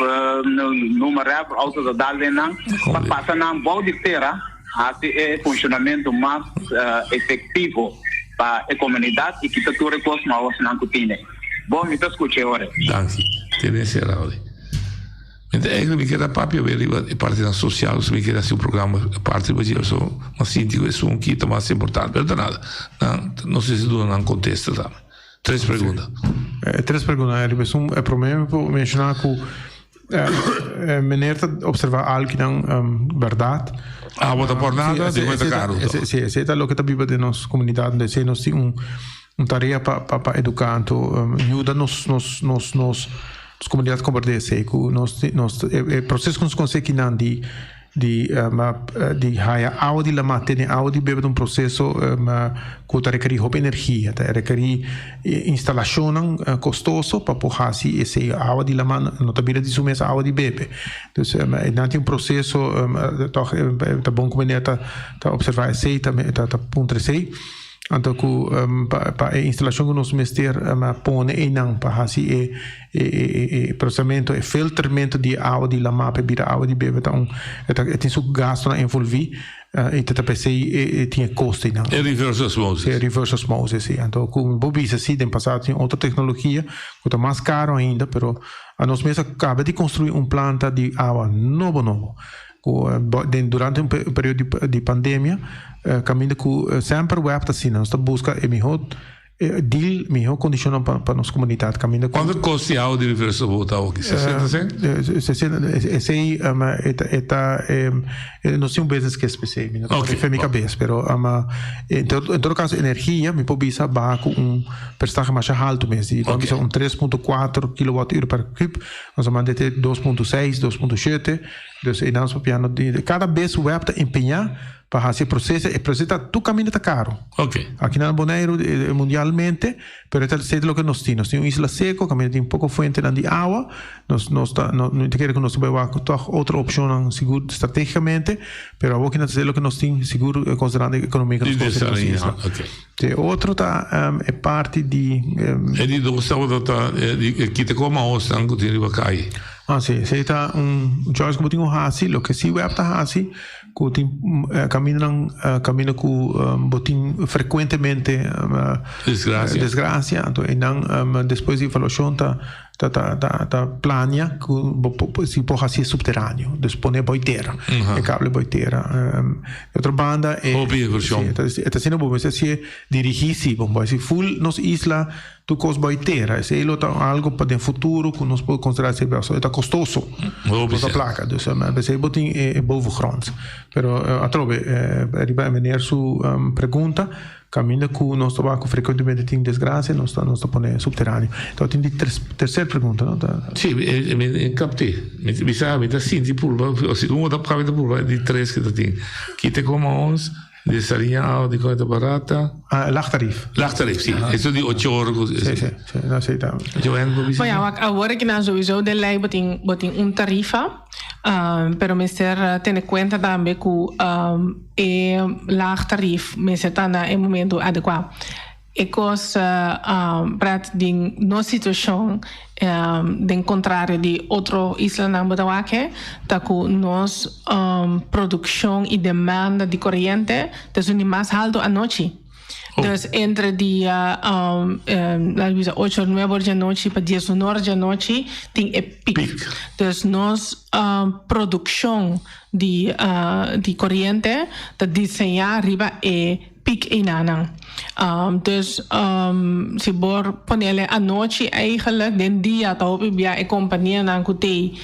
noem maar op, auto ta dal den nan, pa pasa nan bou di tera, haci e funcionamento mas efectivo pa e comunidad y kita tur e cos maosnan cu tine. Bon, mi ta scucha e ora. Danki. Tene sera ori. Mi ta eigenlijk mi keda papia weer riba e partinan social, so mi keda haci un programa aparte riba dje, so mi a sinti cu esun ki ta mas importante, pero ta nada, nan no sé si duna nan contesta tambe. Tres pregunta. E tres pregunta riba esun e prome mi por menciona cu meneer ta observa alkinan berdad. Awa ta por nada, di cuenta caro. Si, esey ta loke ta biba den nos comunidad, esey nos tin un un tarea pa pa pa educa anto yuda nos nos nos nos comunidad comprende esey cu nos nos e proceso cu nos consegi nan di Di di haya awa di lamá tene awa di bebe ta un proseso ku ta rekerí hopi energia, ta rekerí instalashonnan kostoso pa por hasi esei. Awa di lamá no ta bira di su mes awa di bebe. Dus nan tin un proseso tòg ta bon ku manera ta ta opservá esei ta ta puntra esei. Anto ku pa pa e instalashon ku nos mester pone einan pa hasi e e e e prosesamento, e filtermento di e awa di lamá pa e bira awa di bebe ta un e ta e tin su gastonan envolví i ta ta p'esei e tin e kosto einan. E reverse osmosis. E reverse osmosis, si. Anto ku mi por bisa si den pasado tin otro teknologia ku ta mas karo ainda pero anos mes a kaba di konstruí un planta di awa nobo nobo. Ku den durante un periodo di pandemia kaminda ku semper web ta asina nos ta buska e mihó deal mihó kondishonnan pa nos komunidat kaminda ku. Kuantu kost di awa di Reverso Boot awoki? Sesenta sen? Sesenta esei e ta nos tin un business case pa esei mi no ta fe mi kabes pero en todo kaso energia mi por bisa baha ku un persentahe masha haltu mes di bisa un 3.4 kilowatt uur per kub nos a manda te 2.6 2.7. Dus einan su piano di cada bes web ta empeñá pa hasi e proceso, e proceso ta tur caminda ta caro. Ok. Aki na Boneiru mundialmente, pero e ta esei ta loke nos tin. Nos tin un isla seco, caminda tin poco fuentenan di awa, nos nos ta no mi ta kere cu nos ta bay wak toch otro opcionnan sigur strategicamente, pero awor kinan ta esei loke nos tin sigur considerando e economia cu nos conoce den nos isla. Ok. E otro ta e parti di. E di dos tabata ta e kita cu maosnan cu tin riba cay. Ah si, esei ta un choice ku bo tin ku hasi. Loke si web ta hasi ku tin kamindanan kaminda ku bo tin frekuentemente Desgrasia. desgrasia. Anto einan despues di evaluashon ta ta ta ta ta plania ku bo por si por hasi subteraneo. Dus pone boi tera, e kable boi tera. Di otro banda e Hopi invershon. si, e ta asina bo mester hasié dirigí si bo bai si ful nos isla. Tur kos bai tera. Esei lo ta algo pa den futuro ku nos por konsiderá esei pasobra e ta kostoso. Hopi Kosta sèn. plaka. Dus p'esei bo tin e bovengrond. Pero atrobe riba e meneer su pregunta, kaminda ku nos ta wak ku frekuentemente tin desgrasia nos ta nos ta pone subteraneo. Tòg tin di terser pregunta no ta. Sí, mi kapt'é. Mi ta bisa mi ta sinti purba, segun bo ta papia ta purba di tres ke ta tin. Kita komo ons. Di sariña awa di con e ta barata. Ah, laagtarief. Laagtarief, si. Eso di ocho ora cu. Si, si, si. No, si, ta. Joanne, bo bisa? Bueno, wak, awor aki nan sowieso den ley bo tin, bo tin un tarifa, pero mester tene cuenta tambe cu e laagtarief mester ta na e momento adecua. E kos Brad den nos situashon den kontrario di otro islanan bo ta wak ta ku nos produkshon i demanda di koriente ta esun di mas haltu anochi. Dus entre dia laat bisa ocho or nuebe or djanochi pa diesun or djanochi tin e pik. Dus nos produkshon di koriente ta diseñá riba e piek einanan. Dus si bo ponele anochi eigenlijk den dia ta hopi bia e kompanianan ku tei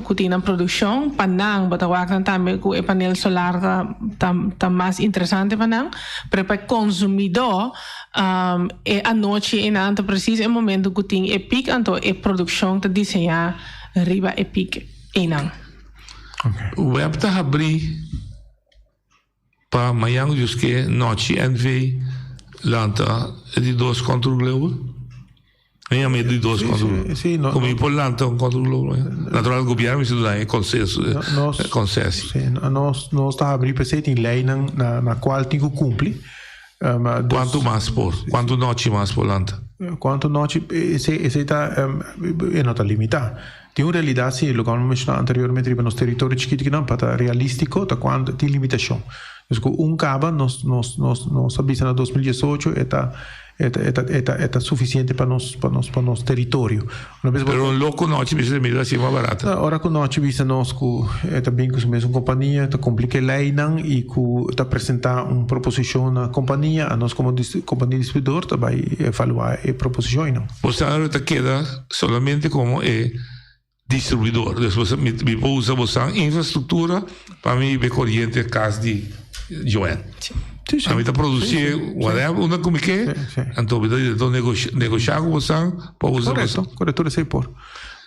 ku tin nan produkshon pa nan bo ta wak nan tambe ku e panel solar ta ta ta mas interesante pa nan pero pa e konsumidó e anochi einan ta presis e momento ku tin e piek anto e produkshon ta diseñá riba e piek einan. Web ta habrí. Pa mañan Dios ke nochi NV lanta e di dos control global. Mi yama e di dos control global. Sí, no, Como mi por lanta un control global. Natural gobierno mester duna e consenso, nos, concessie. Sí, nos, nos ta habrí p'esei tin leynan na, na cual tin cu cumpli. Um, dus, Cuanto mas por? Cuanto nochi mas por lanta? Cuanto nochi, esei, esei ta, um, e no ta limita. Tin un realidat si, loke amo menshoná anteriormente riba nos teritorio chikitu kinan, pa ta realístiko ta kuantu tin limitashon. Dus ku un kaba nos nos nos nos a bisa na 2018 e ta e ta e ta e ta e ta sufisiente pa nos pa nos pa nos teritorio. Una bes bo Pero un loko nochi bisa ta mira así mas barata. Ora ku nochi bisa nos ku e ta bin ku su mesun kompania, ta kumpli ku e leinan i ku ta presentá un proposishon na kompania, anos komo kompania distribuidor ta bai evaluá e proposishon einan. Bo sa lo ta keda solamente komo e distribuidor. Dus bo sa, mi, mi por usa bosan infrastruktura pa mi be koriente kas di Joanne. Sí, sí. A mi ta produsí Sí, sí, whatever, unda ku mi ke, Sí, sí. anto mi ta nego, negoshá ku bosan pa usa Korekto, bosan. korekto, tur esei por.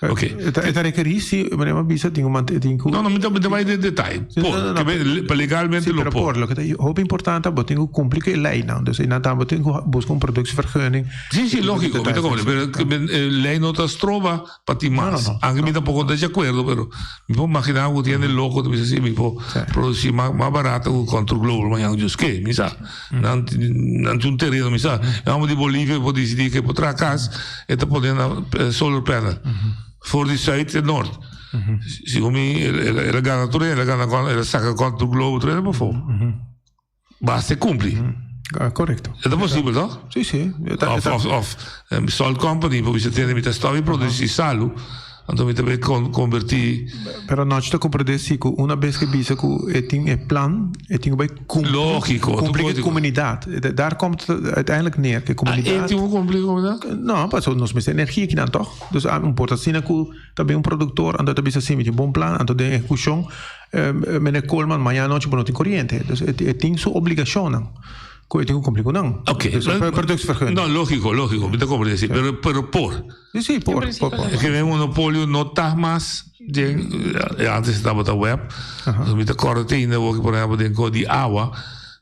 Ok. E ta rekerí si, meneer m'a bisa, tin ku mante, tin ku. No, no, mi ta, mi ta bai den detaye. Sí, Por, no, no, no. ke men, pa legalmente Sí, lo pero por. por. Loke ta hopi importante, bo tin ku kumpli ku e leinan. Dus einan tambe bo tin ku buska un productievergunning. Sí, sí, lógiko, mi ta Detalles, komprende. sí. Pero ke men, e lei no ta stroba pa tin No, no, mas. no. Anke mi tampoco ta di akuerdo, pero mi por imaginá ku tin hende loko ta bisa si mi por produsí mas, mas barato ku Contour Global mañana ku Dios ke, mi sa. Nan, nan tin un tereno, mi sa. E hòmber di Bolivia por disidí ke por traha kas, e ta pone na solar panel. For di sùit te nort. Segun mi, el a, el a gana tur hende, el a gana, el a saka Contour Global tur hende pafó. Basta e kumpli. Korekto. E ta posibel, toch? Sí, sí. Of, of, of Salt Company por bisa tende mi ta stòp di produsí salu, anto mi ta bay konbertí. Pero nochi ta komprendé si ku una bes ke bisa ku e tin e plan, e tin ku bay kumpli. Lógiko. Kumpli ku e komunidat. Daar komt het uiteindelijk neer, ku e komunidat. Ah, e tin ku kumpli ku e komunidat? No, pasobra nos mester energia kinan tòg. Dus a por ta asina ku ta bin un produktor anto e ta bisa si mi tin bon plan, anto den ehekushon Meneer Koolman, mañana nochi bo no tin koriente. Dus e tin su obligashonnan ku e tin ku kumpli ku nan. Oké. Dus e productievergunning. No, lógiko, lógiko. Mi ta komprendé si. Pero, pero por. Si, si, por, por, por. E ke monopolio no ta mas den, antes tabata web. Dus mi ta kòrda te ainda awor, por ehèmpel, den ko di awa,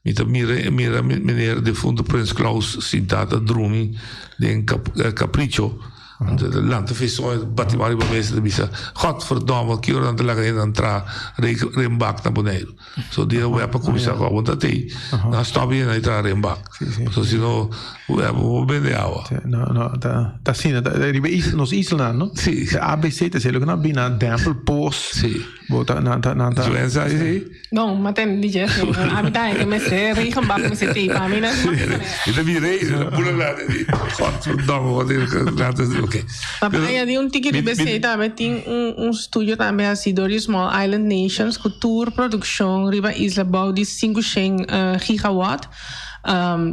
mi ta mira, mira meneer defunto Prins Claus sintá ta drumi den Capricho. Anto e ta lanta feson, e ta bati man riba mesa, e ta bisa, Godverdomme, ki ora nan ta laga hende entra renbak na Boneiru? So dia web a kuminsá ku awa ta tei, nan a stòp hende di traha renbak. Pasobra si no, web no por bende awa. No, no, ta asina, riba nos islanan, no? Si. E ABC ta esei loke nan a bini, nan dèmpel pos. Si. Bo ta, nan ta, nan ta. Joensa, si. No, ma ten di dje, ami ta ke mester regenbak mester tei pa mi na. Mi ta bira ei, ta pura la di godverdomme wat ik laat oké. Ma pa añadi un tiki riba esei tambe tin un un studio tambe hasi dor di Small Island Nations ku tur produkshon riba isla bou di sinku shen gigawatt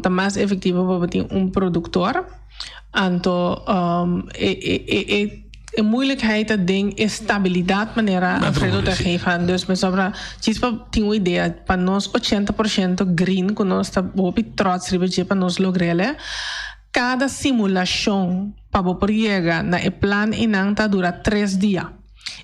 ta mas efektivo pa bo tin un produktor. Anto e e e e moeilijkheid ta den e stabilidad manera Alfredo ta geef aan. Dus pasobra djis pa tin un idea pa nos ochenta por shento green ku nos ta hopi trots riba dje pa nos logr'el kada simulashon pa bo por yega na e plan einan ta dura tres dia.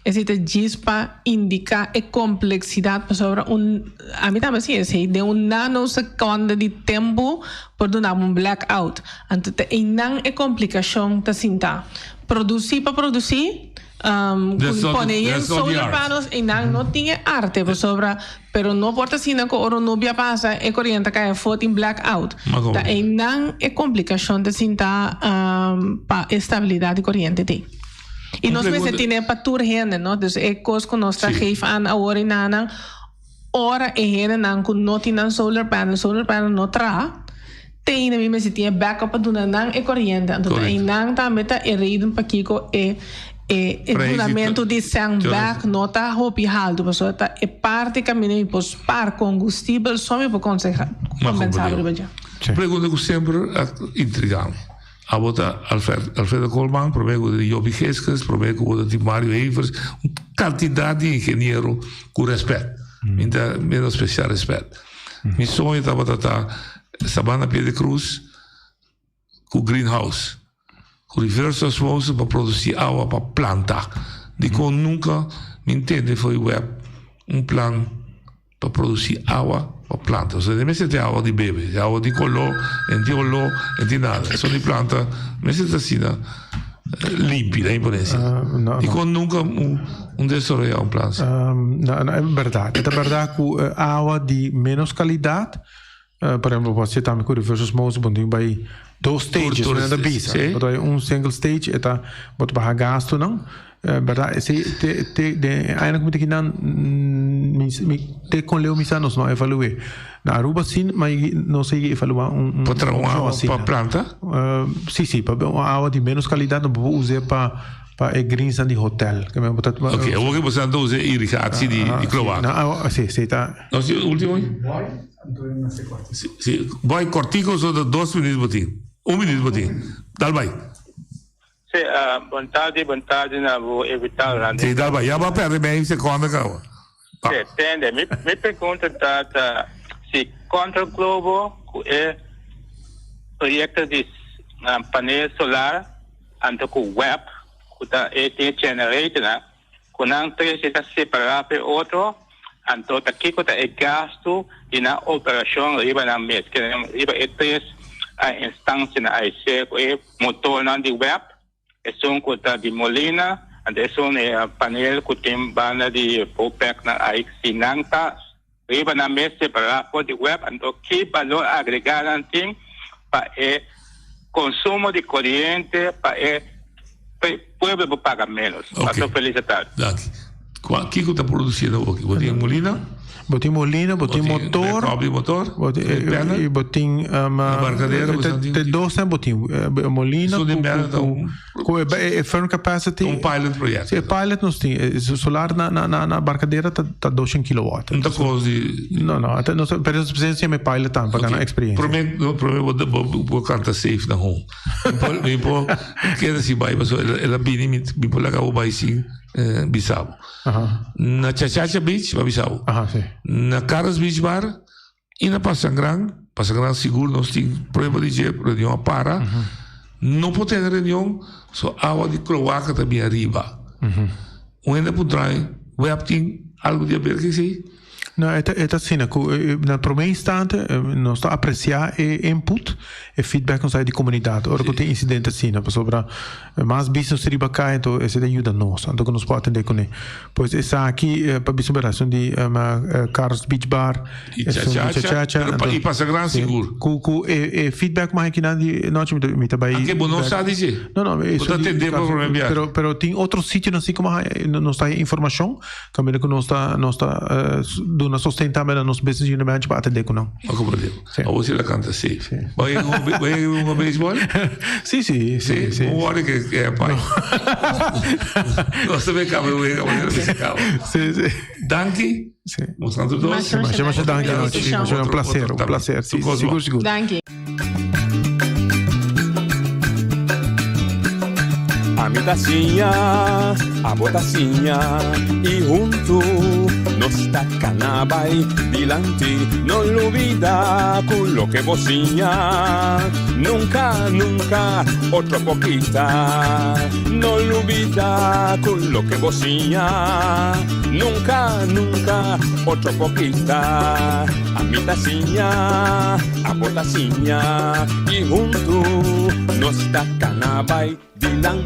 Esei ta djis pa indiká e kompleksidat pasobra un, ami tambe siña esei, den un nanosekonde di tempu por duna bo un blackout. Anto ta einan e komplikashon ta sinta. Produsí pa produsí, ku pone yen solar panels einan no tin e arte pasobra, pero no por ta asina ku ora un nubia pasa e koriente ta kai afó tin blackout. Ta einan e komplikashon ta sinta pa e stabilidat di koriente tin. Y nos mester tine pa tur hende, no? Dus e cos cu nos ta geef aan awor y nanan, ora e hendenan cu no tin nan solar panel, solar panel no traha, te mi mester tin e backup pa duna nan e coriente. Anto ta eynan tambe ta e reden pakico e e e dunamento di cen bek no ta hopi halto, pasobra ta e parti caminda mi por spaar combustibel so mi por conseha, compensa riba dje. Pregunta cu semper a intriga mi. Abo ta Alfredo Koolman, prome ku di Joppie Giskus, prome ku bo ta di Mario Evers, un kantidat di ingeniero ku rèspèt. Mi ta menospresiá rèspèt. Mi soño tabata ta Sabana Pie de Cruz ku greenhouse, ku reverse osmosis pa produsí awa pa planta. Dikon nunka mi ntende for di web un plan Pa produci awa pa planta. Osea no mester tin awa di bebe, e awa di color, e no tin olor, e no tin nada. Esun di planta mester ta asina limpi, ta pone asina. Dicon nunca un desaroya un plan asina? No, no, e berdad. E ta berdad cu awa di menos calidad, por ehempel, bo haci tambe cu reverse osmosis, bo tin bay dos stages, bo ta bisa. Bo ta bay un single stage, e ta, bo ta baha gastonan. Berdad, esei te te den e añanan ku mi ta kinan mi mi te kon leu mi sa nos no a evalu'é. Na Aruba si ma nos a yega evaluá un un Pa traha un opshon awa asina. pa planta? Si si, pa un awa di ménos kalidat no por us'é pa pa e greensnan di hotel. Ke men bo ta Oké, awor ke bo sa ta usa irigatie di di kloak. Na awa si si ta. Nos tin ultimo? Si si, boy kòrtico so ta dos minuut bo tin. Un minuut bo tin. Dal bai. Sí, bon tardi, bon tardi na bo invitadonan. Sí, dal bai. Ya bo a perde mei seconde caba. Sí, tende, mi, mi pregunta ta, ta si Control Globo cu e proyecto di panel solar anto cu web. ku ta e tin e generatornan, ku nan tres ta separá pa e otro, anto ta kiko ta e gastu di nan operashon riba nan mes, riba e tres instansianan ai, sea ku e motornan di web, esun ku ta di Molina, anto esun e panel ku tin banda di Bopec-nan ai, si nan ta riba nan mes separá for di web, anto ki balor agregá nan tin pa e konsumo di koriente pa e pueblo por paga ménos. Paso felis atardi. Danki. Kua kiko ta produsi awoki? Bo tin molina? Bo tin molina, bo tin motor. Backup di motor. Bo tin panel. I bo tin Abarcadero bo te tin. dos nan bo tin molina Esun di mera ta un ku e firm capacity. Un pilot project. Si e pilot nos tin solar na na na Abarcadera ta ta 200 kilowatt. Un ta kos di. No no nos pero nos precies yama e pilot tambe pa gana experiencia. Prome prome bo bo kanta safe na home. Mi por keda si bai pasobra el a bini mi por laga bo bai sin bisa bo. Na Chachacha Beach pa bisa bo. Na Carlos Beach Bar y na Pasangran, Pasangran sigur nos tin prueba di dje, reunion a para. No por tene reunion so awa di kloaka ta bin ariba. Un hende a puntra mi, web tin algo di haber cu esey? No, e ta e ta asina ku na promé instante nos ta apresiá e input, e feedback nos hay di komunidat ora ku tin insidente asina, pasobra mas business riba kai anto esei ta yuda nos, anto ku nos por atendé kuné. Pues esaki pa bisa un berdad esun di Carlos Beach Bar, I esun di Chachacha, Chachacha, pero pa anto i pasa gran si sigur. ku ku e e feedback ku mi hay kinan di nochi mi ta mi ta bai Anke bo no bek. sa di dje. No no Bo esun ta di tendé pa Carlos promé biaha. pero pero tin otro sitionan si ku mi hay nos ta haya informashon. Kaminda ku nos ta nos ta duna sosten tambe na nos business unit manager pa atendé ku nan. A komprendé. Sí. Awor si el a kanta safe. Sí. Bo a yega bo a yega hunga beisbòl? Sí, sí, sí, sí. Bo wòrdu ke ke pai. Nos ta bin kaba e wega manera mester kaba. Sí, sí. Danki. Sí. Nos tantu dos. Masha masha danki nochi. Masha un placer, un placer. Sí, sigur, sigur. Danki. Ami ta siña, abo ta siña y huntu nos ta cana bay dilanti. No lubida cu loke bo siña nunca, nunca otro por kita. No lubida cu loke bo siña nunca, nunca otro por kita. Ami ta siña, abo ta siña y huntu nos ta cana bay dilanti.